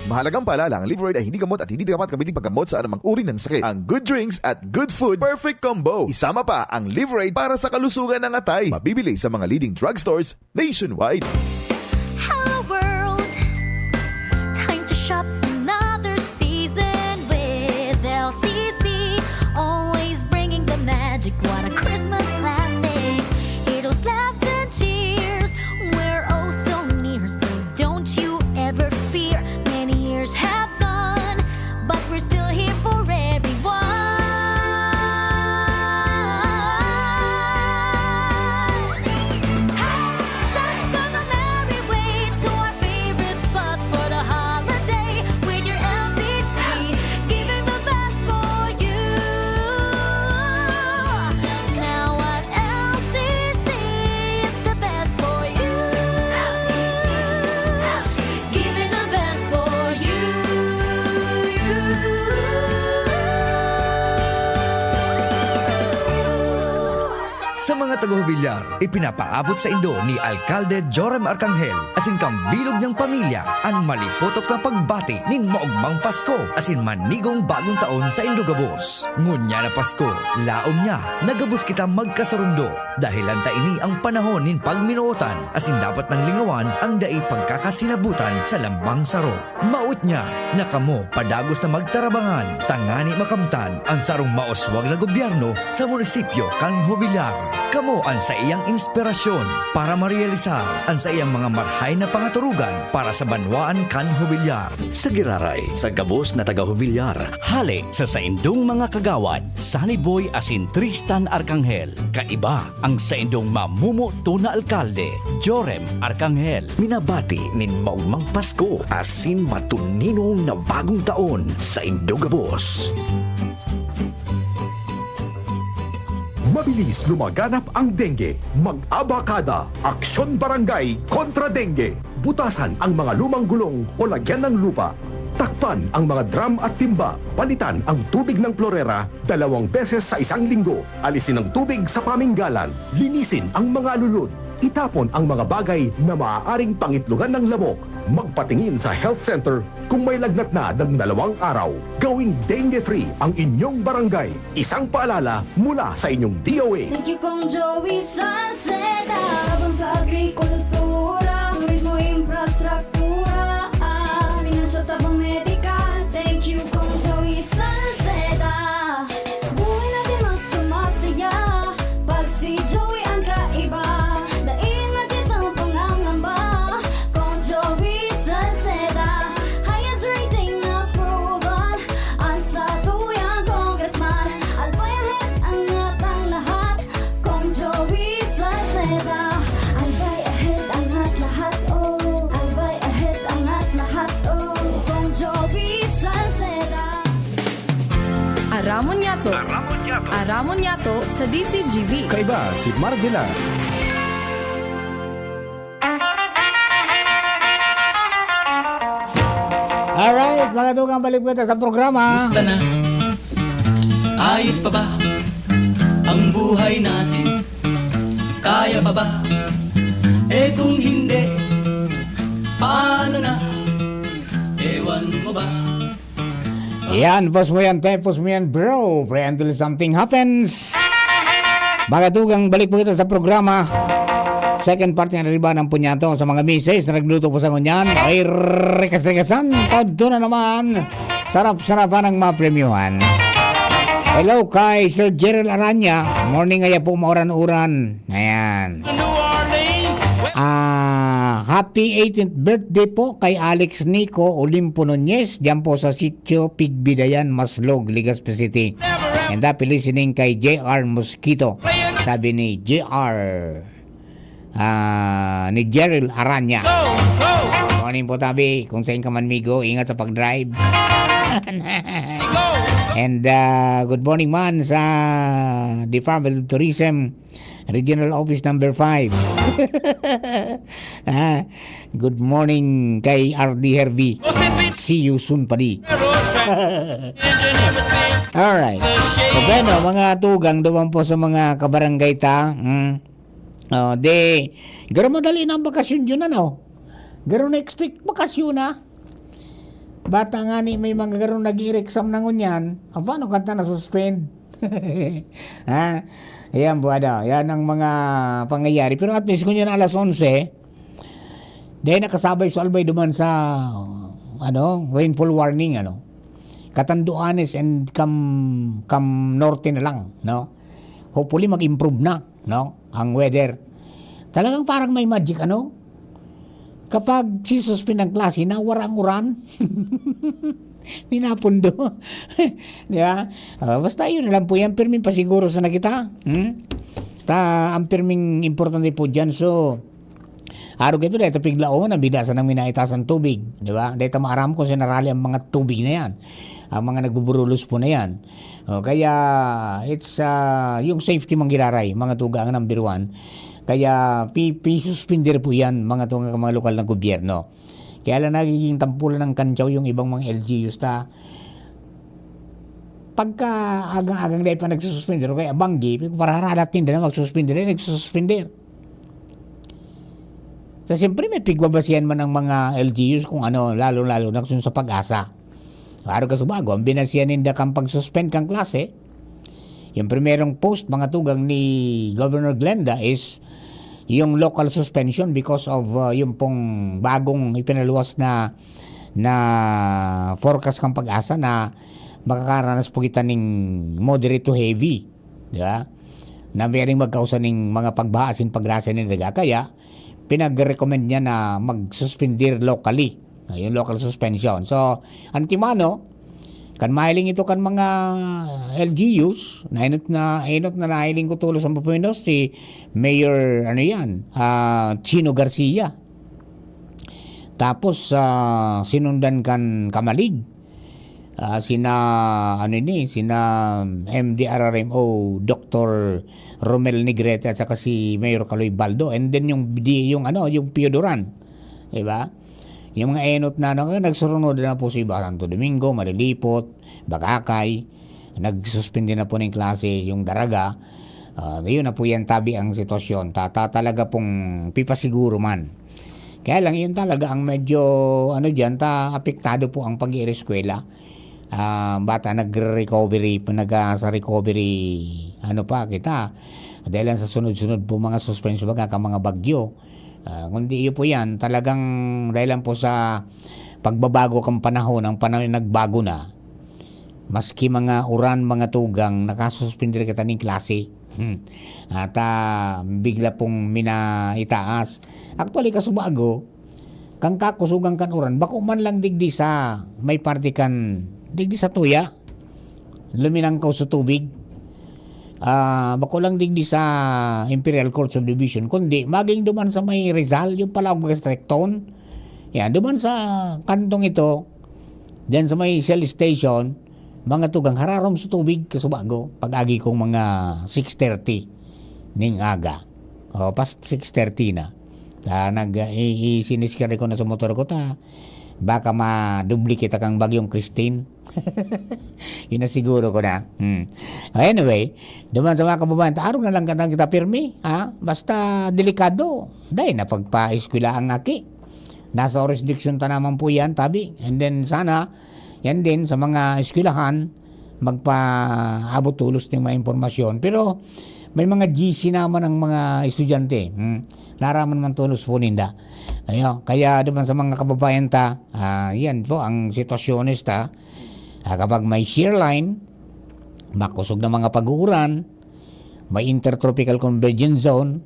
Mahalagang paalala, ang Liverade ay hindi gamot at hindi dapat gamitin paggamot sa anumang uri ng sakit. Ang good drinks at good food, perfect combo. Isama pa ang Liverade para sa kalusugan ng atay. Mabibili sa mga leading drugstores nationwide. Hello world! Time to shop another season with L C C. Always bringing the magic. What a Christmas classic. Heroes, laughs, and cheers. We're oh so near, so don't you ever fear. Many years have gone, but we're still here for everyone. Hey! Shop on the merry way to our favorite spot for the holiday with your L C C. Giving the best for you. Now at L C C is the best for you. Giving the best for you. Sa mga taga-Jovellar, ipinapaabot saindo ni Alkalde Joram Arcangel asin kan bilog niyang pamilya an maliputok na pagbati nin maogmang Pasko asin manigong bagong taon saindo gabos. Ngunyan na Pasko, laom niya na gabos kita magkasurundo, dahelan ta ini ang panahon nin pagminootan asin dapat nang lingawan ang dai pagkakasinabutan sa lambang saro. Maot niya na kamo padagos na magtarabangan tangani makamtan an sarong mauswag na gobyerno sa munisipyo kan Jovellar. Kamo an saiyang inspirasyon para marealisar an saiyang mga marhay na pangaturugan para sa banwaan kan Jovellar. Sa giraray, sa gabos na taga-Jovellar, hale sa saindong mga kagawad, Sunny Boy asin Tristan Arcangel, kaiba ang saindong mamumoto na alkalde, Joram Arcangel. Minabati nin maogmang Pasko asin matuninong na bagong taon saindo gabos. Mabilis lumaganap ang dengue. Mag-abakada, Aksyon Barangay kontra Dengue. Butasan ang mga lumang gulong o lagyan ng lupa. Takpan ang mga drum at timba. Palitan ang tubig ng plorera dalawang beses sa isang linggo. Alisin ang tubig sa paminggalan. Linisin ang mga alulod. Itapon ang mga bagay na maaaring pangitlogan ng lamok. Magpatingin sa health center kung may lagnat na ng dalawang araw. Gawing dengue-free ang inyong barangay. Isang paalala mula sa inyong D O A. Thank you, Kong Joey Salceda. Tabang sa agrikultura, turismo, infrastruktura, ah, pinansyal, tabang medikal. Thank you, Kong Joey Salceda. Buhay natin mas sumasaya pag si Joey ang kaiba. Dai na kitang pangangamba, Kong Joey Salceda. Highest rating na proven, ang satuyang congressman. Albay ahead, angat ang lahat, Kong Joey Salceda. Albay ahead, angat lahat, oh. Albay ahead, angat lahat, oh. Kong Joey Salceda. Aramon niyato. Aramon niyato. Aramon niyato sa D C G B. Kaiba si Mardila. Alright, mga tugang, balik po tayo sa programa. Kumusta na? Ayos pa ba ang buhay natin? Kaya pa ba? Eh, kung hindi, paano na? Ewan mo ba? Yan, pause mo yan, te, pause mo yan, bro. Pre, until something happens. Mga tugang, balik po kita sa programa. Second part nga, riba ng punyato sa mga misis na nagluto po sa ngunyan. Ay, rekas-rekasan, todo na naman. Sarap-sarapan ang mga premyuhan. Hello kay Sir Gerald Aranya. Morning, ngaya po, mauran-uran. Ayan. Ah, happy eighteenth birthday po kay Alex Nico Olimpo Nunez, diyan po sa Sitio Pigbidayan, Maslog, Legazpi City. And happy listening kay J R Mosquito, sabi ni J R, ah, ni Gerald Aranya. Morning po, tabi. Kung saan ka man, migo, ingat sa pag-drive. And, ah, good morning man sa Department of Tourism, Regional Office number five. Ah, good morning kay R D Hervey. See you soon, padi. Alright. So, bueno, mga tugang, duman po sa mga kabarangay ta. Hmm. Oh, de, garo madali na ang bakasyon yun, ano? Garo na strict bakasyon, ah. Bata nga ni may mga garo nag-i-exam na ngunyan. Ah, paano kanta na-suspend? Ha? Ayan, buwada. Yan ang mga pangyayari. Pero at least, ngunyan alas onse, dahil nakasabay sa albay duman sa, ano, rainfall warning, ano. Catanduanes and Cam-, Cam Norte na lang, no? Hopefully, mag-improve na, no, ang weather. Talagang parang may magic, ano? Kapag si-suspend ang klase, nawara ang uran. Minapundo. Di ba? Ah, basta yun na lang po yan. Pirming pasiguro sana kita. Hmm? Ta, ang pirming importante po dyan. So, arog ito, dahil ito piglaon, ang bida sa nang minaitasan tubig. Di ba? Dahil ta maaram ko, sinarali ang mga tubig na yan. Ang mga nagbuburulos po na yan. O, kaya, it's, ah, yung safety man giraray, mga tugang number one. Kaya, pi-, pisuspender po yan, mga tugang, mga lokal na gobyerno. Kaya lang nagiging tampulan ng kantyaw yung ibang mga L G Us ta. Pagka agang-agang dahil pa nagsususpender, o kaya banggi, para haralat tinda na magsuspender, eh, nagsususpender. Sa siyempre, may pigbabasihan man ang mga L G Us kung ano, lalo-lalo na kung sa PAGASA. Araw ka subago, ang binasihan ninda kang pag-suspend kang klase, yung primerong post, mga tugang ni Governor Glenda, is yung local suspension because of, uh, yung pong bagong ipinaluwas na, na forecast kang PAGASA na makakaranas po kita ning moderate to heavy, di ba? Na maaaring magkausa ning mga pagbaha asin pagrasa nin daga. Kaya, pinag-recommend niya na mag-suspender locally. Ah, yung local suspension. So, antimano, kan mahiling ito kan mga L G Us, nainot na, inot na nahiling ko tulos ang papinos si Mayor, ano yan, ah, Chino Garcia. Tapos, ah, sinundan kan Camalig. ah, sina, ano ini, sina M D R R M O, Doktor Romel Negrete at saka si Mayor Kaloy Baldo. And then yung, di, yung ano, yung Pio Duran. Diba? Yung mga enot na, ano, nagsurunod na po si Santo Domingo, Malilipot, Bagakay. Nagsuspindi na po ng klase yung Daraga. Ah, yun na po yan, tabi ang sitwasyon. Ta, ta, talaga pong pipasiguro man. Kaya lang, yun talaga ang medyo, ano dyan, ta, apektado po ang pag-iireskwela. Ah, bata nagre-recovery, nag, ah, sa recovery, ano pa, kita. Dahil lang sa sunod-sunod po mga suspension, baga ka mga bagyo. Ah, kundi iyo po yan, talagang dahil lang po sa pagbabago kang panahon, ang panahon ay nagbago na. Maski mga uran, mga tugang, nakasuspindi kita ning klase. Hmm. At, ah, bigla pong minaitaas. Actually, kasubago, kan kakusugan kan uran, bako man lang digdi sa may parte kan, digdi sa tuya, luminangkaw sa tubig. Ah, bako lang digdi sa Imperial Court Subdivision, kundi maging duman sa may Rizal, yung Palaog Gastricton. Yan, duman sa kantong ito, diyan sa may Shell Station, mga tugang hararom sa tubig, kasubago, pag-agi kong mga six thirty ning aga. O, past six thirty na. Ta, nag, i, i, siniskare ko na sa motor ko, ta, baka madubli kita kang Bagyong Christine. Yun na siguro ko na. Hmm. Anyway, duman sa mga kababayan, ta, arog na lang katang kita pirmi, ha? Basta delikado. Dahil na pagpa-eskwela ang aki. Nasa jurisdiction ta naman po yan, tabi. And then sana, yan din sa mga eskwelahan, magpaabot tulos ng mga impormasyon. Pero may mga G C naman ang mga estudyante. Hmm. Naraman man tulos po ninda. Ayo, kaya duman sa mga kababayan ta, ah, yan po ang sitwasyon ta. Ah, kapag may shear line, makusog na mga pag-uuran, may intertropical convergence zone,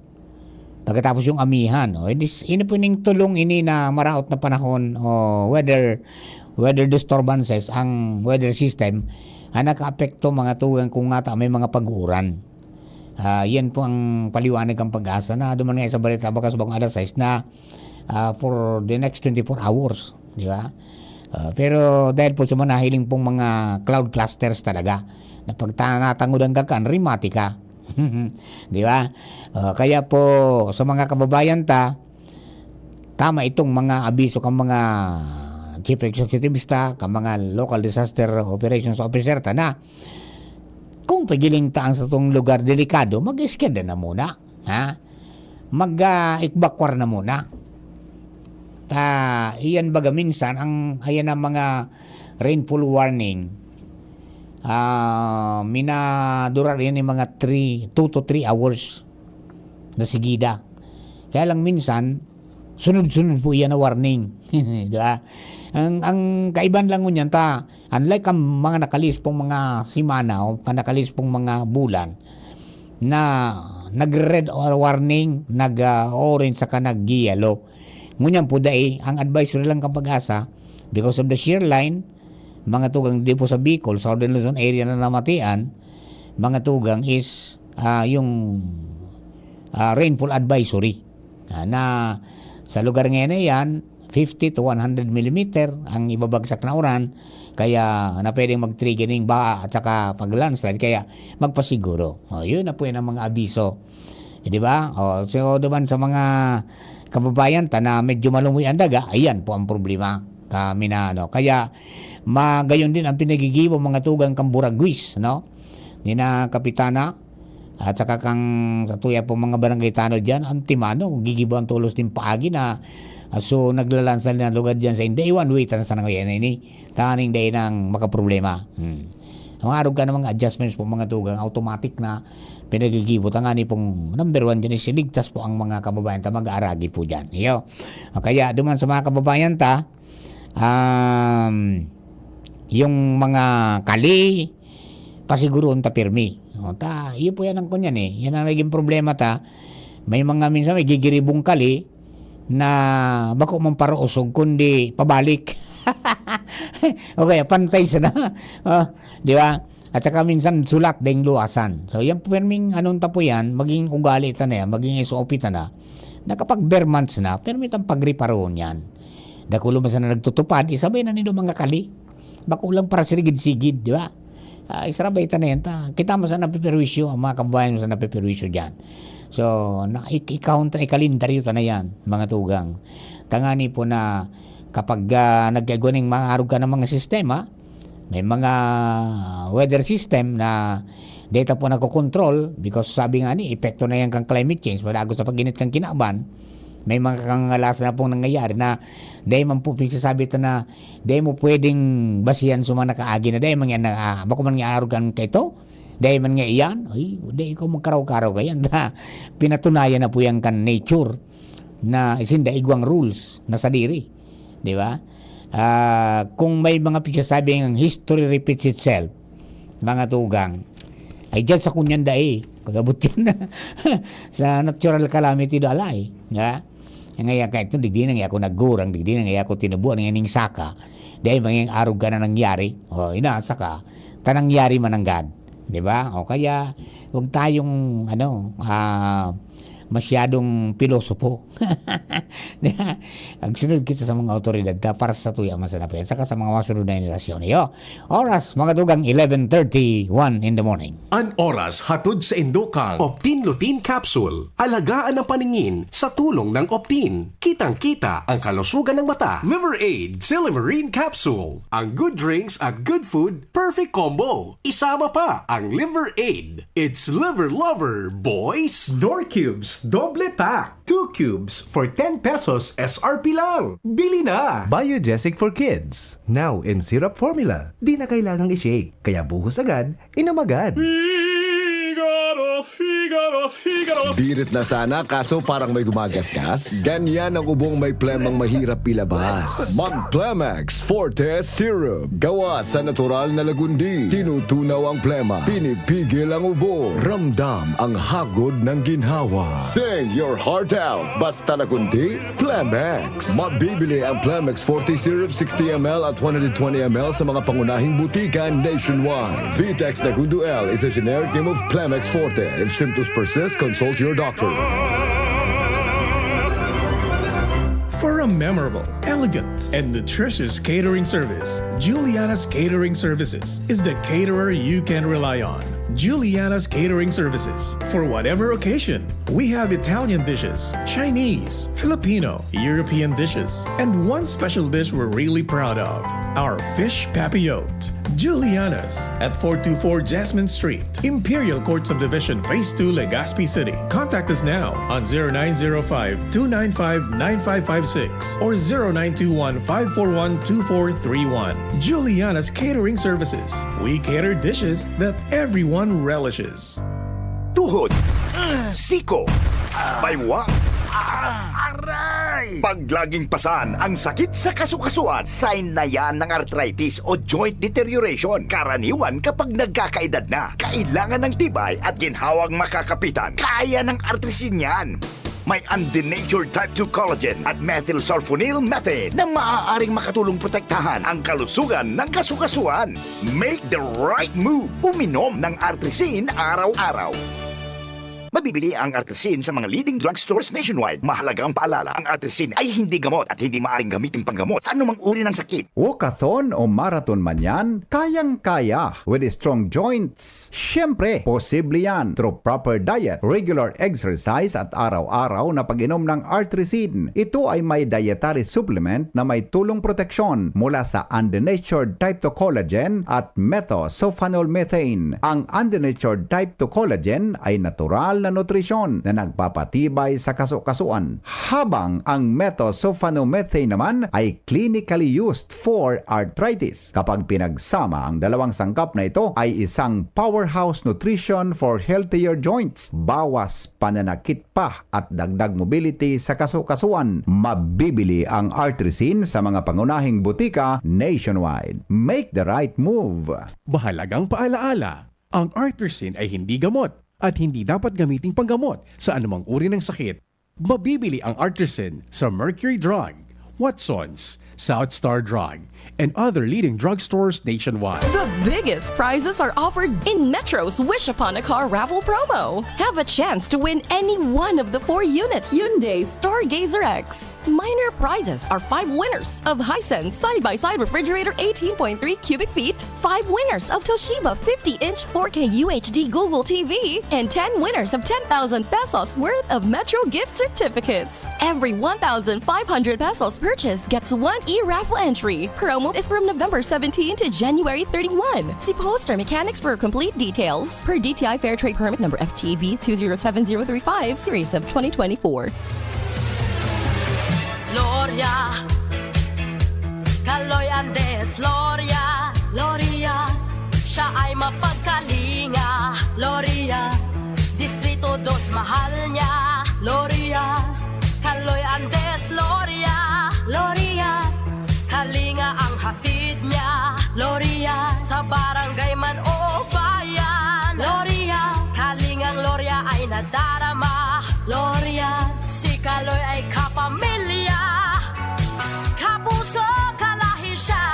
pagkatapos yung amihan, oh, ini, ini po ning tulong ini na maraot na panahon o weather, weather disturbances, ang weather system, ang nakaapekto mga tugang kung ngata may mga pag-uuran. Ah, yan po ang paliwanag ng PAGASA na duman nga sa balita bakas bang alas sais na, ah, for the next twenty-four hours, di ba? Ah, pero dahil po sa mga nahiling pong mga cloud clusters talaga, na pagtanatangodan ka kan, rimati ka. Di ba? Ah, kaya po sa mga kababayan ta, tama itong mga abiso kan mga chief executives ta, kan mga local disaster operations officer ta na kung pigiling ta ang satong lugar delikado, mag-iskeda na muna, ha? Mag, ah, ikbakwar na muna. Ta, iyan baga minsan ang, ayan ang mga rainfall warning. Ah, minadurar yan yung mga three, two to three hours na sigida. Kaya lang minsan, sunod-sunod po iyan na warning. Di ba? Ang, ang kaiban lang ngunyan ta, unlike ang mga nakalis pong mga simana o ka nakalis pong mga bulan, na nag-red or warning, nag, ah, orange saka nag-yellow. Ngunyan po dai, ang advisory lang kan PAGASA, because of the shear line, mga tugang di po sa Bicol, Southern Luzon area na namatian, mga tugang is, ah, yung, ah, rainfall advisory. Ah, na sa lugar ngayon na yan, fifty to one hundred millimeter ang ibabagsak na uran, kaya na pwedeng mag-trigger ning baha at saka pag-landslide, kaya magpasiguro. Oh, yun na po yun ang mga abiso. Eh, di ba? Oh, so, duman sa mga kababayan ta na medyo malumoy ang daga, ayan po ang problema. Kami na, ano. Kaya, magayon din ang pinagigibo mga tugang kan Buragwis, no? Ni na Kapitana, at saka kang sa tuya po mga barangay tanod dyan, antimano, gigibo ang tulos din paagi na, ah, so, naglalansal na lugar dyan sa Inday. One way, tan sa nangyayari na ini. Taning day nang makaproblema. Hmm. Ang arog ka ng mga adjustments po, mga tugang, automatic na pinagigibo. Tangani pong number one dyan is ligtas po ang mga kababayan ta mag-aaragi po dyan. Iyo. Ah, kaya duman sa mga kababayan ta, um, yung mga kali, pasiguroon ta pirmi. O, ta, iyo po yan ang kunyan eh. Yan ang naging problema ta. May mga minsan may gigiribong kali na bako man parausog, kundi pabalik. O kaya pantay sana. Oh, di ba? At saka minsan sulat ding luwasan. So, yan po pirming anong tapo yan, maging ugali ta na yan, maging S O P ta na. Na kapag bare months na, pirmi tang pagreparoon yan. Dakulo man sana nagtutupad, isabay na nindo mga kali. Bako lang para sigid-sigid, di ba? Ah, isarabay ta na yan ta. Kita mo sa napiperwisyo, ang mga kababayan mo sa napiperwisyo dyan. So, na, ik-, ikaunta, ikalendaryo ta na yan, mga tugang. Tangani po na kapag, ah, nagkagwaning mga arog ka ng mga sistema, may mga weather system na data po nakokontrol because sabi nga ni, epekto na yan kang climate change, madago sa pag-init kang kinaban, may mga kangangalasan na pong nangyayari na dahil man po pinagsasabi ito na dahil mo pwedeng basihan sa mga nakaagi na dahil man nga na, ah, bako man nga arog kan kaito, dahil man nga iyan, ay, dahil ikaw magkaraw-karaw ka yan. Pinatunayan na po yan kan nature na isinda igwang rules na sadiri. Di ba? Ah, kung may mga pagsasabi ng history repeats itself, mga tugang, ay dyan sa kunyan dai. Pag-abot yan sa natural calamity do alay. Nga? Ngaya ka ito, digdi na nga ako naggurang, digdi na nga ako tinubuan, nga ning saka. Dahil mga arog ka na nangyari, o, ina, saka, ta nangyari man ang God. Di ba? O kaya, huwag tayong, ano, ah, masyadong pilosopo. Di ba? Magsunod kita sa mga otoridad ta para sa tuya man sa napiyan, saka sa mga masunod na henerasyon. Iyo, oras, mga tugang, eleven thirty-one in the morning. An oras hatod sa indokang Optin Lutein Capsule. Alagaan ang paningin sa tulong ng Optin. Kitang-kita ang kalusugan ng mata. Liver Aid, Silymarin Capsule. Ang good drinks at good food, perfect combo. Isama pa ang Liver Aid. It's Liver Lover, boys! Knorr Cubes, doble pack. Two cubes for ten pesos S R P lang. Bili na! Biogesic for kids. Now in syrup formula. Di na kailangang i-shake. Kaya buhos agad, inom agad. Figaro, Figaro, Figaro. Birit na sana, kaso parang may gumagasgas. Ganyan ang ubong may plemang mahirap ilabas. Mag Plemex Forte Syrup. Gawa sa natural na lagundi. Tinutunaw ang plema. Pinipigil ang ubo. Ramdam ang hagod ng ginhawa. Sing your heart out. Basta lagundi, Plemex. Mabibili ang Plemex Forte Syrup sixty M L at one hundred twenty M L sa mga pangunahing butika nationwide. Vitex Negundo L is a generic name of Plemex Forte. If symptoms persist, consult your doctor. For a memorable, elegant, and nutritious catering service, Juliana's Catering Services is the caterer you can rely on. Juliana's Catering Services. For whatever occasion, we have Italian dishes, Chinese, Filipino, European dishes, and one special dish we're really proud of, our fish papillote. Juliana's at four two four Jasmine Street, Imperial Court Subdivision, Phase two, Legazpi City. Contact us now on zero nine zero five, two nine five, nine five five six or zero nine two one, five four one, two four three one. Juliana's Catering Services. We cater dishes that everyone relishes. Tuhod, siko, baywa, aray! Pag laging pasan ang sakit sa kasukasuan, sign na yan ng arthritis o joint deterioration. Karaniwan kapag nagkakaedad na, kailangan ng tibay at ginhawang makakapitan. Kaya ng Artrisin yan. May undenatured type two collagen at methylsulfonyl methane na maaaring makatulong protektahan ang kalusugan ng kasukasuan. Make the right move. Uminom ng Artrisin araw-araw. Mabibili ang Artrisin sa mga leading drugstores nationwide. Mahalagang paalala, ang Artrisin ay hindi gamot at hindi maaaring gamitin panggamot sa anumang uri ng sakit. Walkathon o marathon man yan, kayang-kaya with strong joints. Siyempre, posible yan through proper diet, regular exercise at araw-araw na pag-inom ng Artrisin. Ito ay may dietary supplement na may tulong proteksyon mula sa undenatured type two collagen at methylsulfonyl methane. Ang undenatured type two collagen ay natural na nutrisyon na nagpapatibay sa kasukasuan, habang ang methylsulfonyl methane naman ay clinically used for arthritis. Kapag pinagsama, ang dalawang sangkap na ito ay isang powerhouse nutrition for healthier joints. Bawas pananakit pa at dagdag mobility sa kasukasuan. Mabibili ang Artrisin sa mga pangunahing butika nationwide. Make the right move. Mahalagang paalaala, ang Artrisin ay hindi gamot at hindi dapat gamiting panggamot sa anumang uri ng sakit. Mabibili ang Artrisin sa Mercury Drug, Watsons, South Star Drug, and other leading drugstores nationwide. The biggest prizes are offered in Metro's Wish Upon a Car raffle promo. Have a chance to win any one of the four-unit Hyundai Stargazer X. Minor prizes are five winners of Hisense side-by-side refrigerator eighteen point three cubic feet, five winners of Toshiba fifty-inch four K U H D Google T V, and ten winners of ten thousand pesos worth of Metro gift certificates. Every one thousand five hundred pesos purchase gets one e-raffle entry. Promo is from November seventeen to January thirty-one. See poster mechanics for complete details, per D T I Fair Trade Permit number F T B two zero seven zero three five, series of twenty twenty-four. Gloria, Kaloy Andes, Gloria, Gloria. Siya ay mapagkalinga, Gloria. Distrito dos, mahal niya, Gloria. Kaloy Andes, Gloria, Gloria. Kalinga ang hatid niya, Gloria. Sa barangay man o bayan, Gloria. Kalingang Gloria ay nadarama, Gloria. Si Kaloy ay kapamilya, kapuso, kalahi siya.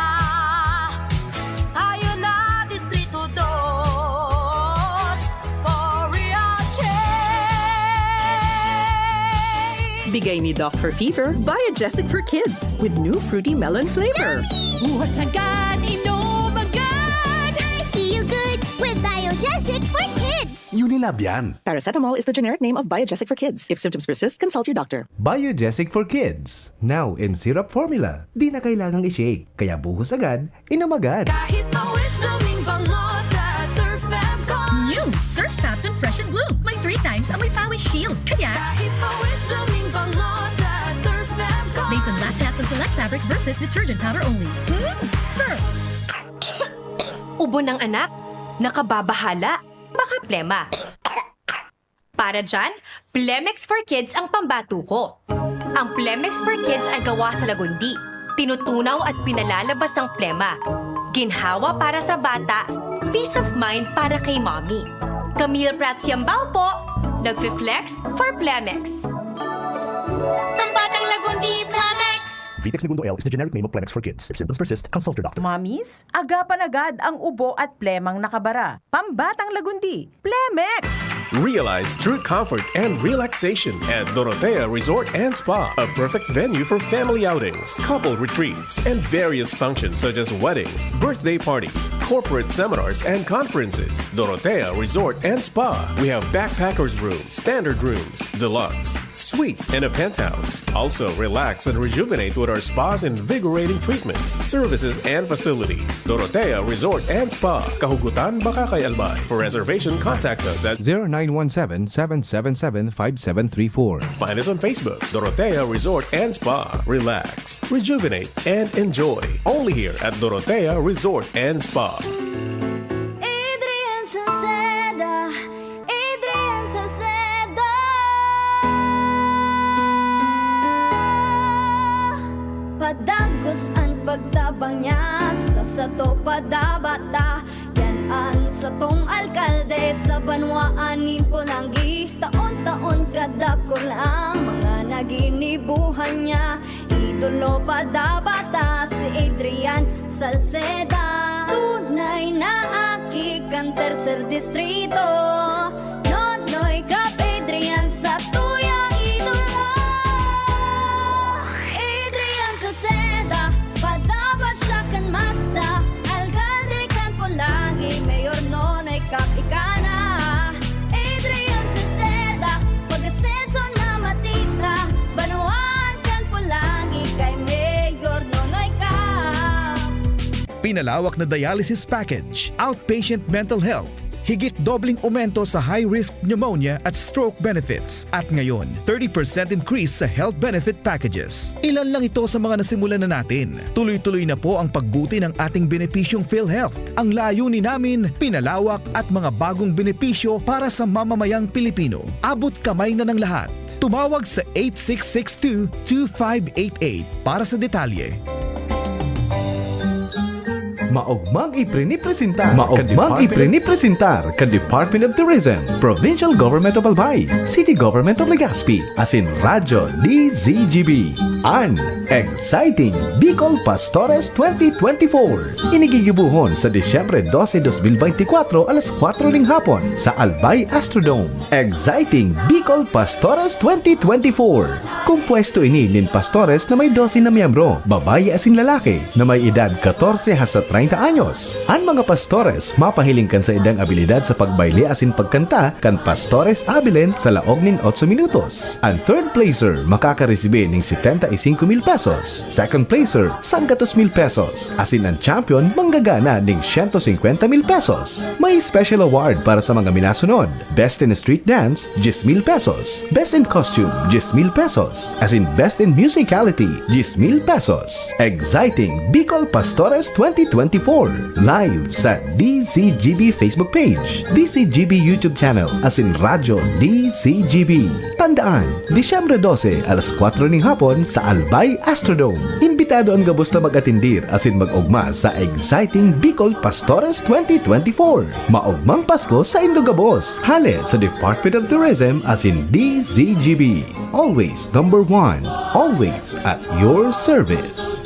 Tayo na, Distrito dos, for real change. Bigay ni Doc for Fever, Biogesic for Kids, with new fruity melon flavor. Buhos agad, inom agad! I feel good with Biogesic for Kids. Unilab yan. Paracetamol is the generic name of Biogesic for Kids. If symptoms persist, consult your doctor. Biogesic for Kids, now in syrup formula. Di na kailangang i-shake, kaya buhos agad, inom agad. Kahit pawis, blooming bango sa Surf Fab Con. New Surf Fab Con Fresh and Bloom. May three times amoy pawis shield. Kaya kahit pawis, blooming bango sa Surf Fab Con. Based on lab test and select fabric versus detergent powder only. Hmm? Surf! Ubo ng anak, nakababahala, baka plema. Para dyan, Plemex for Kids ang pambato ko. Ang Plemex for Kids ay gawa sa lagundi. Tinutunaw at pinalalabas ang plema. Ginhawa para sa bata, peace of mind para kay mommy. Camille Prats Yambao po, nagfi-flex for Plemex. Pambatang lagundi, Plemex! Vitex Negundo L is the generic name of Plemex for Kids. If symptoms persist, consult your doctor. Mommies, agapan agad ang ubo at plemang nakabara. Pambatang lagundi, Plemex! Realize true comfort and relaxation at Dorotea Resort and Spa, a perfect venue for family outings, couple retreats, and various functions such as weddings, birthday parties, corporate seminars, and conferences. Dorotea Resort and Spa. We have backpackers room, standard rooms, deluxe, suite, and a penthouse. Also, relax and rejuvenate with our spa's invigorating treatments, services, and facilities. Dorotea Resort and Spa, Kahugutan, Bacacay, Albay. For reservation, contact us at zero nine one seven, seven seven seven, five seven three four. Find us on Facebook, Dorotea Resort and Spa. Relax, rejuvenate, and enjoy. Only here at Dorotea Resort and Spa. Adrian Salceda, Adrian Salcedo. Padagos an pagtabang niya sa sato padabata. Yan an satong alkalde sa banwaan nin Polangui. Taon-taon kadakul ang mga naginibuhan niya. Idolo padabata si Adrian Salceda. Tunay na aki kan Tercer Distrito. Nonoy Cap Adrian sa tuyang idolo. Adrian Salceda, padaba siya kan masa. Alkalde kan Polangui, Mayor Nonoy Cap ika na. Adrian Salceda, pag-asenso na matita. Banwaan kan Polangui kay Mayor Nonoy Cap. Pinalawak na dialysis package, outpatient mental health, higit dobleng aumento sa high-risk pneumonia at stroke benefits, at ngayon, thirty percent increase sa health benefit packages. Ilan lang ito sa mga nasimulan na natin. Tuloy-tuloy na po ang pagbuti ng ating benepisyong PhilHealth. Ang layunin namin, pinalawak at mga bagong benepisyo para sa mamamayang Pilipino. Abot kamay na ng lahat. Tumawag sa eight six six two, two five eight eight para sa detalye. Maogmang iprinipresentar Maogmang kan Department iprinipresentar kan Department of Tourism, Provincial Government of Albay, City Government of Legazpi, asin Radyo D Z G B. An Exciting Bicol Pastores twenty twenty-four. Inigigibohon sa Disyembre dose, dos mil beintikwatro, alas kwatro ning hapon sa Albay Astrodome. Exciting Bicol Pastores twenty twenty-four. Kompuesto ini nin pastores na may dose na miyembro, babayi asin lalaki, na may edad katorse hasta treinta anyos. An mga pastores mapahiling kan saindang abilidad sa pagbayle asin pagkanta kan Pastores Abilene sa laog nin otso minutos. An third placer makakaresibi ning setenta y cinco mil pesos, second placer, sanggatos mil pesos, asin an champion manggagana ning siyento singkwenta mil pesos. May special award para sa mga minasunod: Best in Street Dance, diyes mil pesos. Best in Costume, diyes mil pesos. Asin Best in Musicality, diyes mil pesos. Exciting Bicol Pastores twenty twenty-four. Live sa D Z G B Facebook page, D Z G B YouTube channel, asin Radyo D Z G B. Tandaan, Disyembre dose, alas kwatro ning hapon sa Albay Astrodome. Imbitado an gabos na mag-atendir asin mag-ogma sa Exciting Bicol Pastores twenty twenty-four. Maogmang Pasko sa indo gabos. Hale sa Department of Tourism asin D Z G B. Always number one. Always at your service.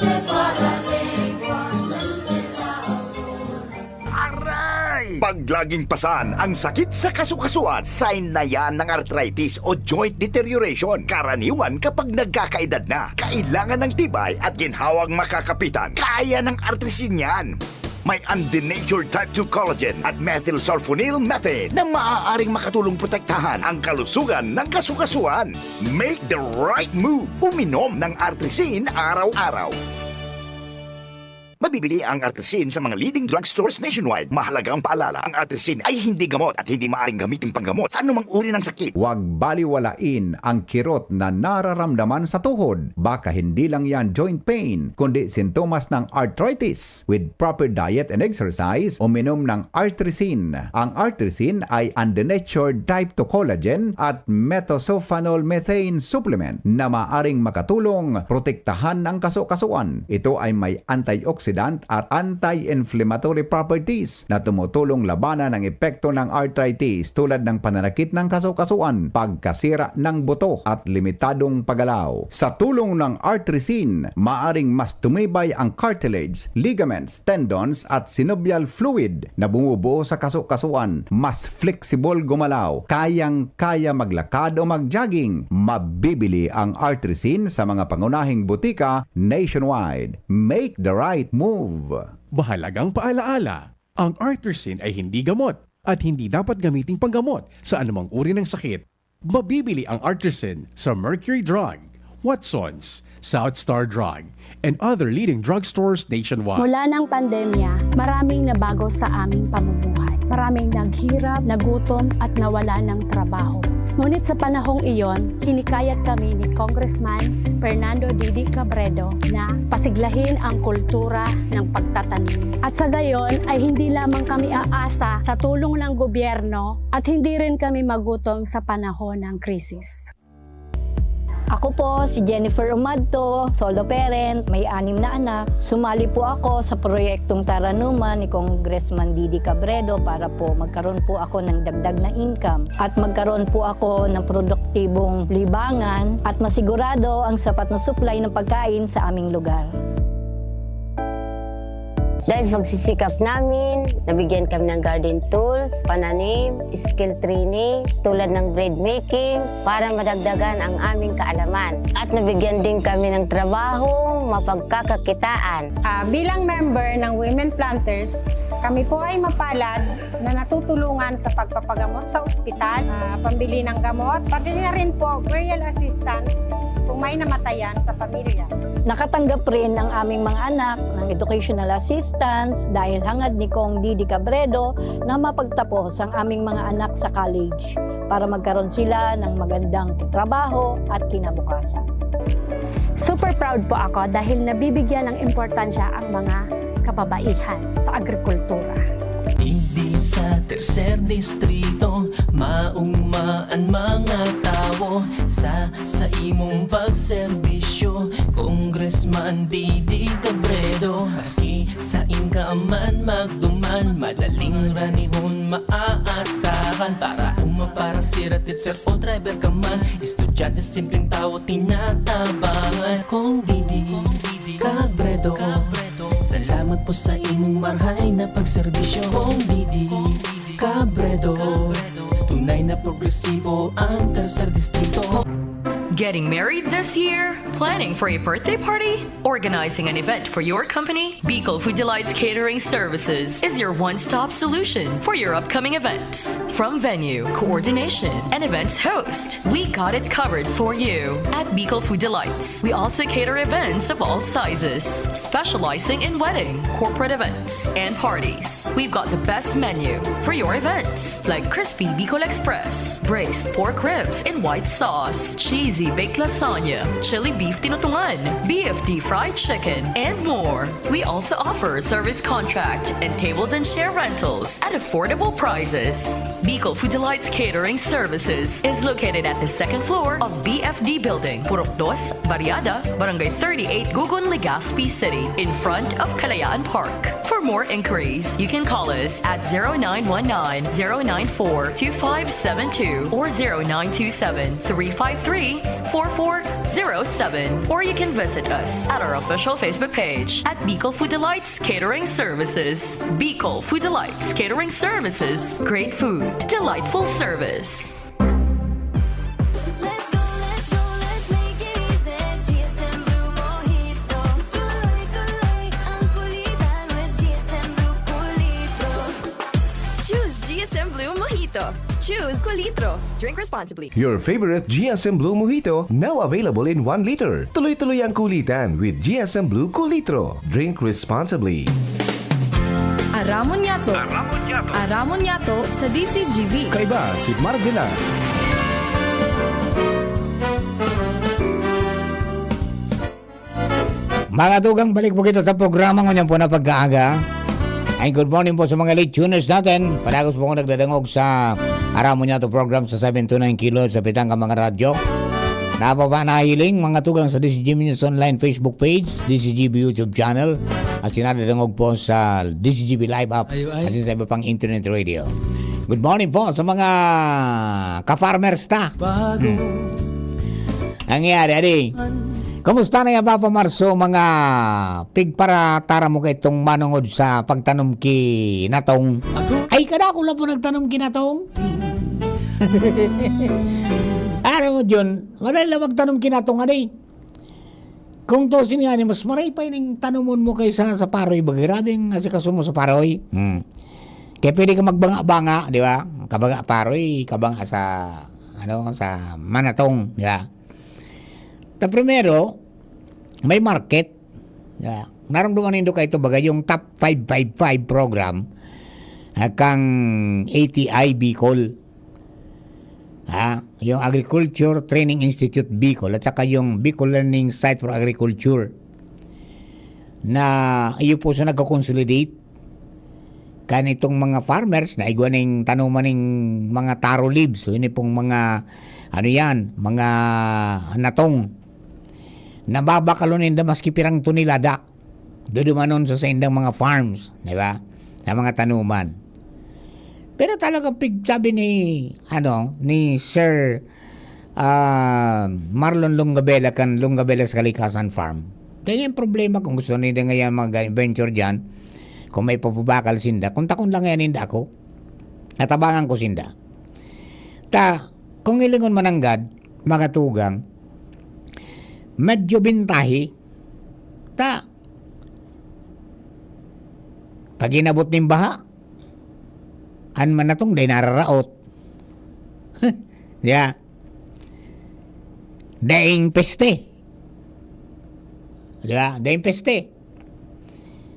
Aray! Pag laging pasan ang sakit sa kasukasuan, sign na yan ng arthritis o joint deterioration. Karaniwan kapag nagkakaedad na, kailangan ng tibay at ginhawang makakapitan. Kaya ng Artrisin yan. May undenatured type two collagen at methylsulfonyl methane na maaaring makatulong protektahan ang kalusugan ng kasukasuan. Make the right move. Uminom ng Artrisin araw-araw. Mabibili ang Artrisin sa mga leading drugstores nationwide. Mahalagang paalala, ang Artrisin ay hindi gamot at hindi maaaring gamitin panggamot sa anumang uri ng sakit. Huwag baliwalain ang kirot na nararamdaman sa tuhod. Baka hindi lang yan joint pain, kundi sintomas ng arthritis. With proper diet and exercise, uminom ng Artrisin. Ang Artrisin ay undenatured type two collagen at methylsulfonyl methane supplement na maaring makatulong protektahan ang kasukasuan. Ito ay may antioxidant at anti-inflammatory properties na tumutulong labanan ang epekto ng arthritis, tulad ng pananakit ng kasukasuan, pagkasira ng buto, at limitadong paggalaw. Sa tulong ng Artrisin, maaring mas tumibay ang cartilage, ligaments, tendons, at synovial fluid na bumubuo sa kasukasuan, mas flexible gumalaw, kayang-kaya maglakad o mag-jogging. Mabibili ang Artrisin sa mga pangunahing butika nationwide. Make the right move! Mahalagang paalaala, ang Artrisin ay hindi gamot at hindi dapat gamiting panggamot sa anumang uri ng sakit. Mabibili ang Artrisin sa Mercury Drug, Watsons, South Star Drug, and other leading drugstores nationwide. Mula ng pandemya, maraming nabago sa aming pamumuhay. Maraming naghirap, nagutom, at nawala ng trabaho. Ngunit sa panahong iyon, hinikayat kami ni Congressman Fernando Didi Cabredo na pasiglahin ang kultura ng pagtatanim. At sa gayon ay hindi lamang kami aasa sa tulong ng gobyerno at hindi rin kami magutom sa panahon ng krisis. Ako po si Jennifer Umadto, solo parent, may anim na anak. Sumali po ako sa proyektong Taranuman ni Congressman Didi Cabredo para po magkaroon po ako ng dagdag na income at magkaroon po ako ng produktibong libangan at masigurado ang sapat na supply ng pagkain sa aming lugar. Dahil sa pagsisikap namin, nabigyan kami ng garden tools, pananim, skill training, tulad ng bread making, para madagdagan ang aming kaalaman. At nabigyan din kami ng trabaho, mapagkakakitaan. Ah, bilang member ng Women Planters, kami po ay mapalad na natutulungan sa pagpapagamot sa ospital, ah, pambili ng gamot, pati na rin po burial assistance kung may namatayan sa pamilya. Nakatanggap rin ang aming mga anak ng educational assistance dahil hangad ni Cong Didi Cabredo na mapagtapos ang aming mga anak sa college para magkaroon sila ng magandang trabaho at kinabukasan. Super proud po ako dahil nabibigyan ng importansya ang mga kababaihan sa agrikultura. Digdi sa tercer distrito, maugma an mga tawo sa, sa imong pagserbisyo, Congressman Didi Cabredo. Maski sa Ka man magduman, madaling ranihon maaasahan. Para uma, para sirat, itser o driver ka man, estudyante, simpleng tawo, tinatabangan. Kong Didi Cabredo, salamat po sa imong marhay na pagserbisyo. Kong Didi Cabredo, tunay na progresibo ang Tercer Distrito. Getting married this year? Planning for a birthday party? Organizing an event for your company? Bicol Food Delights Catering Services is your one-stop solution for your upcoming events. From venue, coordination, and events host, we got it covered for you. At Bicol Food Delights, we also cater events of all sizes, specializing in wedding, corporate events, and parties. We've got the best menu for your events, like crispy Bicol Express, braised pork ribs in white sauce, cheesy baked lasagna, chili beef tinutungan, B F T fried chicken, and more. We also offer service contract and tables and chair rentals at affordable prices. Bicol Food Delights Catering Services is located at the second floor of B F D Building, Purok Dos, Barriada, Barangay thirty-eight, Gugon, Legazpi City, in front of Kalayaan Park. For more inquiries, you can call us at zero nine one nine, zero nine four, two five seven two or zero nine two seven, three five three, four four zero seven. Or you can visit us at our official Facebook page at Bicol Food Delights Catering Services. Bicol Food Delights Catering Services. Great food, delightful service. Let's go, let's go, let's make it easy. G S M Blue Mojito. Tuloy-tuloy ang kulitan with G S M Blue Kulitro. Choose G S M Blue Mojito. Choose Kulitro. Drink responsibly. Your favorite G S M Blue Mojito, now available in one liter. Tuloy-tuloy ang kulitan with G S M Blue Kulitro. Drink responsibly. Aramon Yato. Aramon Yato. Aramon Yato sa D Z G B. Kaiba si Marvela. Mga tugang, balik po kita sa programa ngunyan po na pagkaaga. And good morning po sa mga late tuners natin. Padagos po ako nagdadangog sa Aramon Yato program sa seven two nine kilohertz sa pitang ka mga radyo. Napapanahiling, mga tugang, sa D Z G B News Online Facebook page, D Z G B YouTube channel, at sinadadangog po sa D Z G B Live app Ayo, ay. At sa iba pang internet radio. Good morning po sa mga ka-farmers ta. Bago. Hmm. Nangyari, adi. Kamusta na yan, Papa Marso, mga pigparatara mo kay itong manungod sa pagtanom ki natong? Ako? Ay, kadako lang po nagtanom ki natong. Aram mo, Jun, madali lang magtanom ki natong, adi. Kung tusin nga ni, mas maray pa ining tanomon mo kaysa sa paroy. Baga, grabeng asikaso mo sa paroy. Hmm. Kaya pwede ka magbanga-banga, di ba? Kabanga paroy, kabanga sa, ano, sa manatong, di ba? Ta primero, may market. Ya, naramdaman nindo kaito, baga, yung Top five five five program, ah, kang A T I Bicol. Ha? Yung Agriculture Training Institute Bicol at saka yung Bicol Learning Site for Agriculture, na iyo po sa nagko-consolidate kanitong mga farmers na igwa ning tanuman ning mga taro leaves. So, ini pong mga, ano yan, mga natong. Nababakalo ninda maski pirang tonelada. Dudumanon sa saindang mga farms, di ba? Sa mga tanuman. Pero talagang pig-, sabi ni, ano, ni Sir, ah, Marlon Longabela kan Longabelas Kalikasan Farm. Kaya yung problema, kung gusto nila ngayon mag-venture dyan, kung may papabakal sinda, kontakon lang yan ninda ako. Natabangan ko sinda. Ta, kung hilingon mananggad, mga tugang, medyo bintahi, ta, pag inabot nin baha, an manatong dai nararaot. Di ba? Daing peste. Di ba? Daing peste.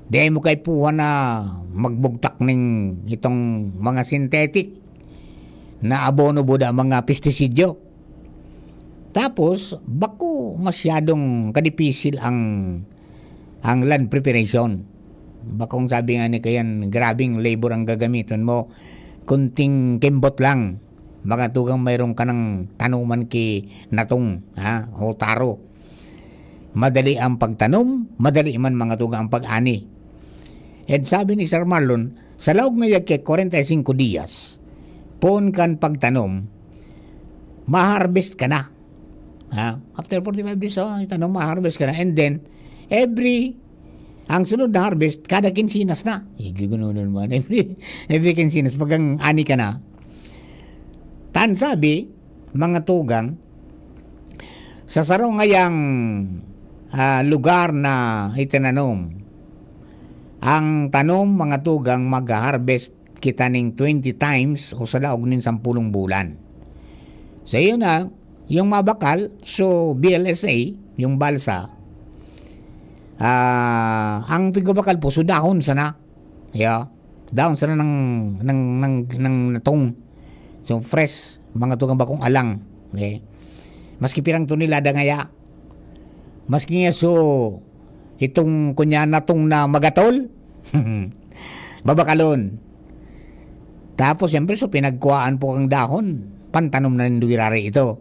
Dai mo kaipuhan na magbugtak ning itong mga synthetic na abono, buda mga pestisidyo. Tapos, bako masyadong kadipisil ang, ang land preparation. Bakong sabi nga ni kayan, grabing labor ang gagamiton mo. Kunting kimbot lang, mga tugang, mayroon ka ng tanuman ki natong, ha? O taro. Madali ang pagtanom, madali man, mga tugang, ang pag-ani. And sabi ni Sir Marlon, sa laog ngaya ki kwarenta y singko diyas, poon kan pagtanom, ma-harvest ka na. Ha? After forty-five days, oh, itanom, ma-harvest ka na. And then, every, ang sunod na harvest, kada kinsinas na. Igi, ganun naman. Every, every kinsinas, pag ang ani ka na. Tan sabi, mga tugang, sa saro ngayang, ah, lugar na itinanom, ang tanom, mga tugang, mag-harvest kita ning twenty times o sa laog nin sampulong bulan. So, yun na, yung mabakal, so, B L S A, yung balsa, ah, ang pigbabakal po, so, dahon sana. Yeah. Dahon sana ng, ng, ng, ng natong. So, fresh, mga tugang, bakong alang. Okay. Maski pirang tonelada ngaya. Maski nga, so, itong kunya natong na magatol, babakalon. Tapos, siyempre, so, pinagkuhaan po kang dahon, pantanom na nin duwirari ito.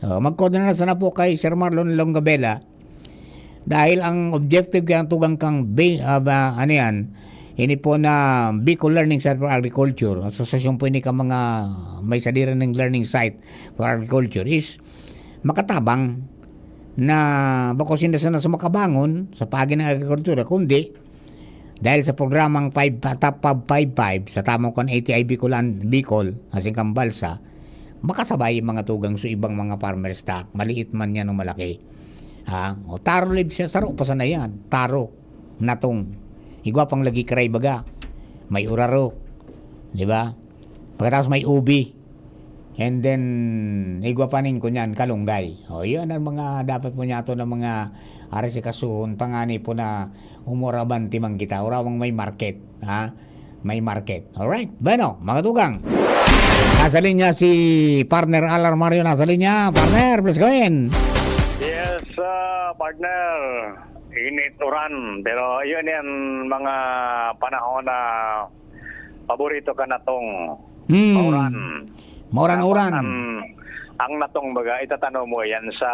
Oh, magkoordinasyon na po kay Sir Marlon Longabela. Dahil ang objective kaya tugang kang Bi-, ah, ba, ano yan, ini po na Bicol Learning Center for Agriculture, asosasyon po ini ka mga may sadiri ning learning site for agriculture, is makatabang na bako sinda sana sa makabangon sa paagi ng agrikultura, kundi dahil sa programang five, Top five five, sa tamo kan A T I Bicol, Bicol, asin kan Balsa, makasabay mga tugang sa ibang mga farmers ta, maliit man yan o malaki. Ha? O, taro leaves siya, saro pa sana yan. Taro, natong. Igwa pang lagi karay baga. May uraro. Di ba? Pagkatapos may ubi. And then, igwa pa ning kunyan, kalunggay. O, yun ang mga dapat po niya ito ng mga asikasuhon. Pangani po na umuraban timang kita. Urawang may market. Ha? May market. Alright. Bueno, mga tugang. Nasa linya si partner Alar Mario. Nasa linya. Partner, please go in. Yes, ah, partner. Init, uran. Pero yun yan, mga panahon na paborito ka natong. Hmm. Mauran. Mauran-uran. Dapat ang, ang natong baga, itatanom mo yan sa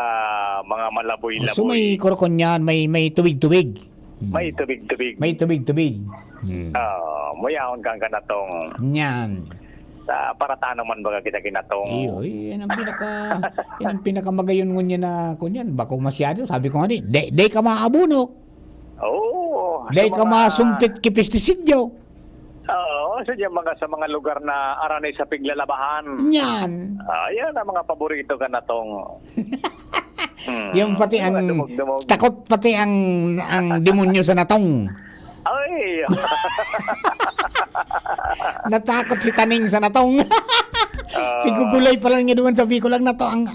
mga malaboy-laboy. Oh, so may kurukon yan, may, may tubig-tubig. Hmm. May tubig-tubig. May tubig-tubig. Hmm. Ah, muyaon kang kanatong. Yan. Sa paratano man baga kita kinatong. Iyo, eh, yan ang pinaka, yan ang pinakamagayon ngunyan na, kunyan, bako masyado. Sabi ko nga ni, "Day, day ka maabono." Oo. Day ka masumpit ki pestisidyo. Oo, sa dyan mga, sa mga lugar na arani sa piglalabahan. Yan. Ah, yan ang mga paborito ka natong. Hmm. Yung pati ang mga dumog-dumog. Takot pati ang, ang demonyo sa natong. Ay! Natakot si Taning sa natong. Ah. Pigugulay pa lang niya doon sa Bicol ang natong.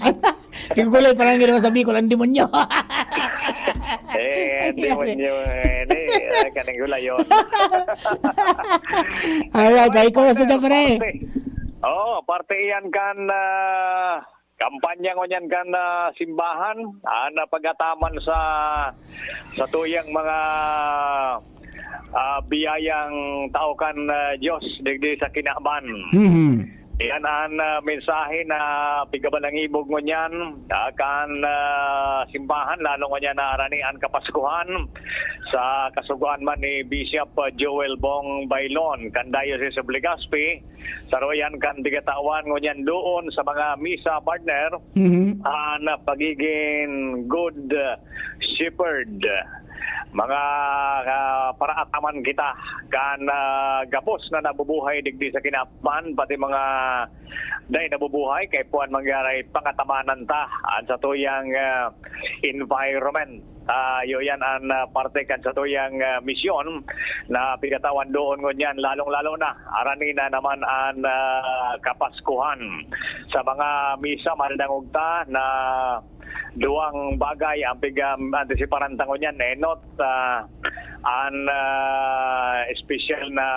Pigugulay pa lang niya doon sa Bicol ang demonyo. Eh, ang demonyo, eh, ni, ay, kaning gulayon. Alright, ay, kumusta dyan, pare? Parte. Oo, parte yan kan, ah, kampanya ngunyan kan, ah, simbahan, ah, na pag-ataman sa, sa tuyang mga, ah, biyayang tao kan, ah, Diyos digdi sa kinaban. Mhm. Yan an, ah, mensahe na pigabalangibog ngunyan, ah, kan, ah, simbahan, lalo ngunyan na arani an Kapaskuhan sa kasugoan man ni Bishop, ah, Joel Bong Bailon kan Diocese of Legazpi. Saro yan kan pigatawan ngunyan doon sa mga misa, partner, Mhm. an pagiging good, ah, shepherd. Mga, ah, paraataman kita kan, ah, gabos na nabubuhay digdi sa kinaban, pati mga dai nabubuhay, kay puan manggaray pangatamanan ta an satuyang, ah, environment. Ah, iyo yan an, ah, parte kan satuyang, ah, misyon na pigatawan doon ngunyan, lalong-lalo na arani na naman an, ah, Kapaskuhan. Sa mga misa, madadangog ta na duwang bagay ang piga-, antisiparan ta ngunyan, enot, ah, an, ah, espesyal na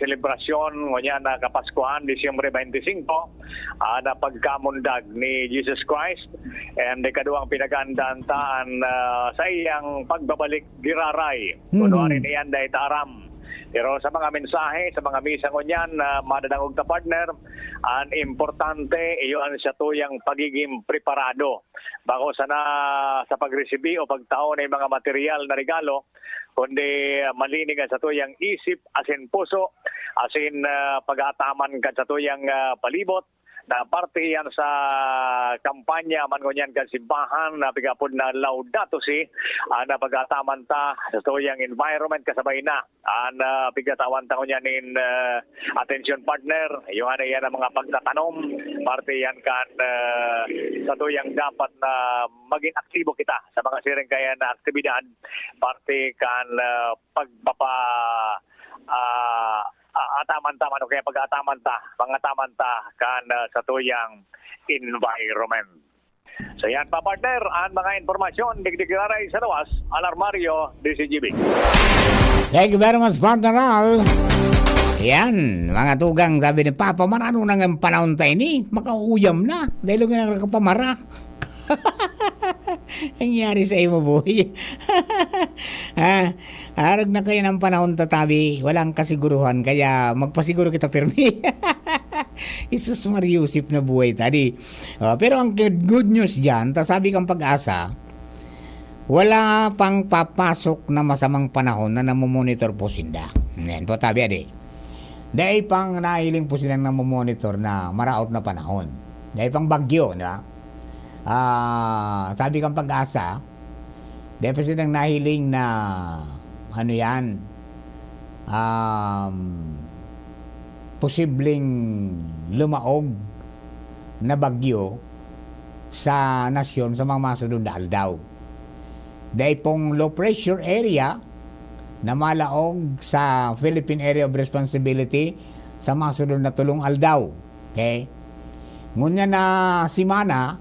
selebrasyon ngunyan na Kapaskuhan, Disyembre twenty-five, ah, na pagkamundag ni Jesus Christ, and ikaduwang pinag-aandaan ta an, ah, sa iyang pagbabalik giraray. Mm. Kunwari niyan, dai ta aram Pero sa mga mensahe, sa mga misa ngunyan na madadangog ta, partner, ang importante, iyo ang satuyang pagiging preparado. Bako sana sa pagresibi o pagtao ng mga material na regalo, kundi, ah, malinig ang satuyang isip, asin puso, asin, ah, pag-aataman kan satuyang, ah, palibot, na parte yan sa kampanya man ngunyan kan simbahan na pigapod na Laudato Si, ah, na pag-aataman ta sa satuyang environment kasabay na an, ah, pigtatawan ta ngunyan nin, ah, atensyon, partner. Iyo nga na yan ang mga pagtatanom, parte yan kan, ah, satuyang dapat na maging aktibo kita sa mga siring kaya na aktibidad, parte kan, ah, pagpapa-, ah, ah, ataman ta man o kaya pag-ataman ta, pangataman ta kan, ah, satuyang environment. So yan pa, partner, ang mga impormasyon digdi giraray sa luwas, Alarmario, D Z G B. Thank you very much, partner Al. Yan, mga tugang, sabi ni Papa, marano na nga ang panahon tayo ni, makauyam na. Dahil nga nakapamara. Nangyari sa imo, boy. Ha? Arog na kayo ng panahon, tatabi. Walang kasiguruhan, kaya magpasiguro kita pirmi. Jesus Maria Yusuf na buhay tadi. Ah, pero ang good, good news dyan, ta sabi kang Pag-asa, wala pang papasok na masamang panahon na namomonitor po sinda. Yan po, tabi adi. Dai pang nahiling po silang namomonitor na maraot na panahon. Dai pang bagyo, di ba? Ah, sabi kang Pag-asa, dai pa silang nahiling na, ano yan, um, posibleng lumaog na bagyo sa nasyon sa mga masunod na aldaw. Dai pong low pressure area na malaog sa Philippine Area of Responsibility sa masunod na tulong aldaw. Okay? Ngunyan na semana,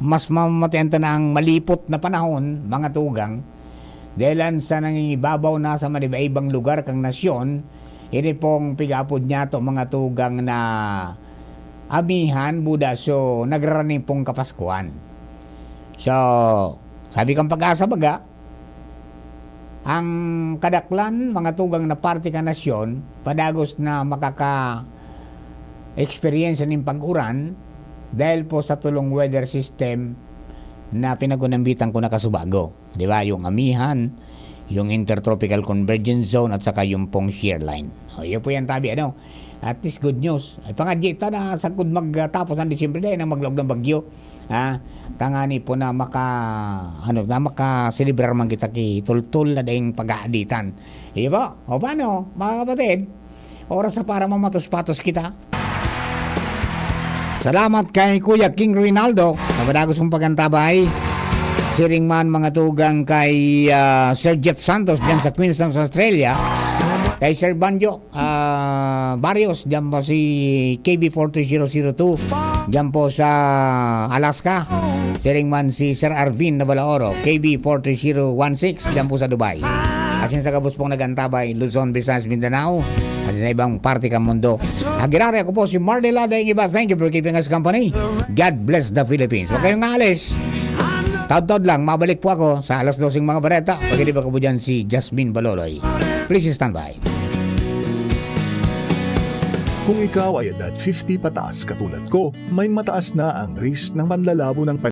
mas mamamatian ta na ang malipot na panahon, mga tugang, dahil sa nangingibabaw na sa manibaibang lugar kang nasyon, ini pong pigapod niya to, mga tugang, na amihan, buda, so nagraraning pong Kapaskuhan. So, sabi kang Pag-asa, baga, ang kadaklan, mga tugang, na parte kan nasyon, padagos na makaka-experience nin pag-uran dahil po sa tulong weather system na pinagunambitan ko na kasubago. Di ba? Yung amihan, yung intertropical convergence zone, at saka yung pong shear line. O, yun po yan, tabi, ano? At least good news. Ay, pangadyi ta na sagkod magtapos ang Disyembre, dahil na maglaog ng bagyo. Ha? Tangani po na maka-, ano, na makaselebrar man kita ki tultol na daing pag-aaditan. Iyo po. O paano, mga kapatid? Oras na para mamatos-patos kita. Salamat kay Kuya King Rinaldo, na madagos mong pagantabay. Siring man, mga tugang, kay, ah, Sir Jeff Santos dyan sa Queensland, sa Australia. Kay Sir Banjo, ah, Barrios, dyan po si K B four two zero zero two, dyan po sa Alaska. Siring man si Sir Arvin Nabalaoro, K B four two zero one six, dyan po sa Dubai. Asin sa gabos pong nagantabay, Luzon, Visayas, Mindanao, asin sa ibang parte kan mundo. Agirari, ako po si Marley Lada, yung iba, thank you for keeping us company. God bless the Philippines. Huwag kayong aalis. Taod-taod lang, mabalik po ako sa alas doseng mga bareta. Pag-iba ko po dyan si Jasmine Baloloy. Please stand by. Kung ikaw ay edad fifty pataas katulad ko, may mataas na ang risk ng panlalabo ng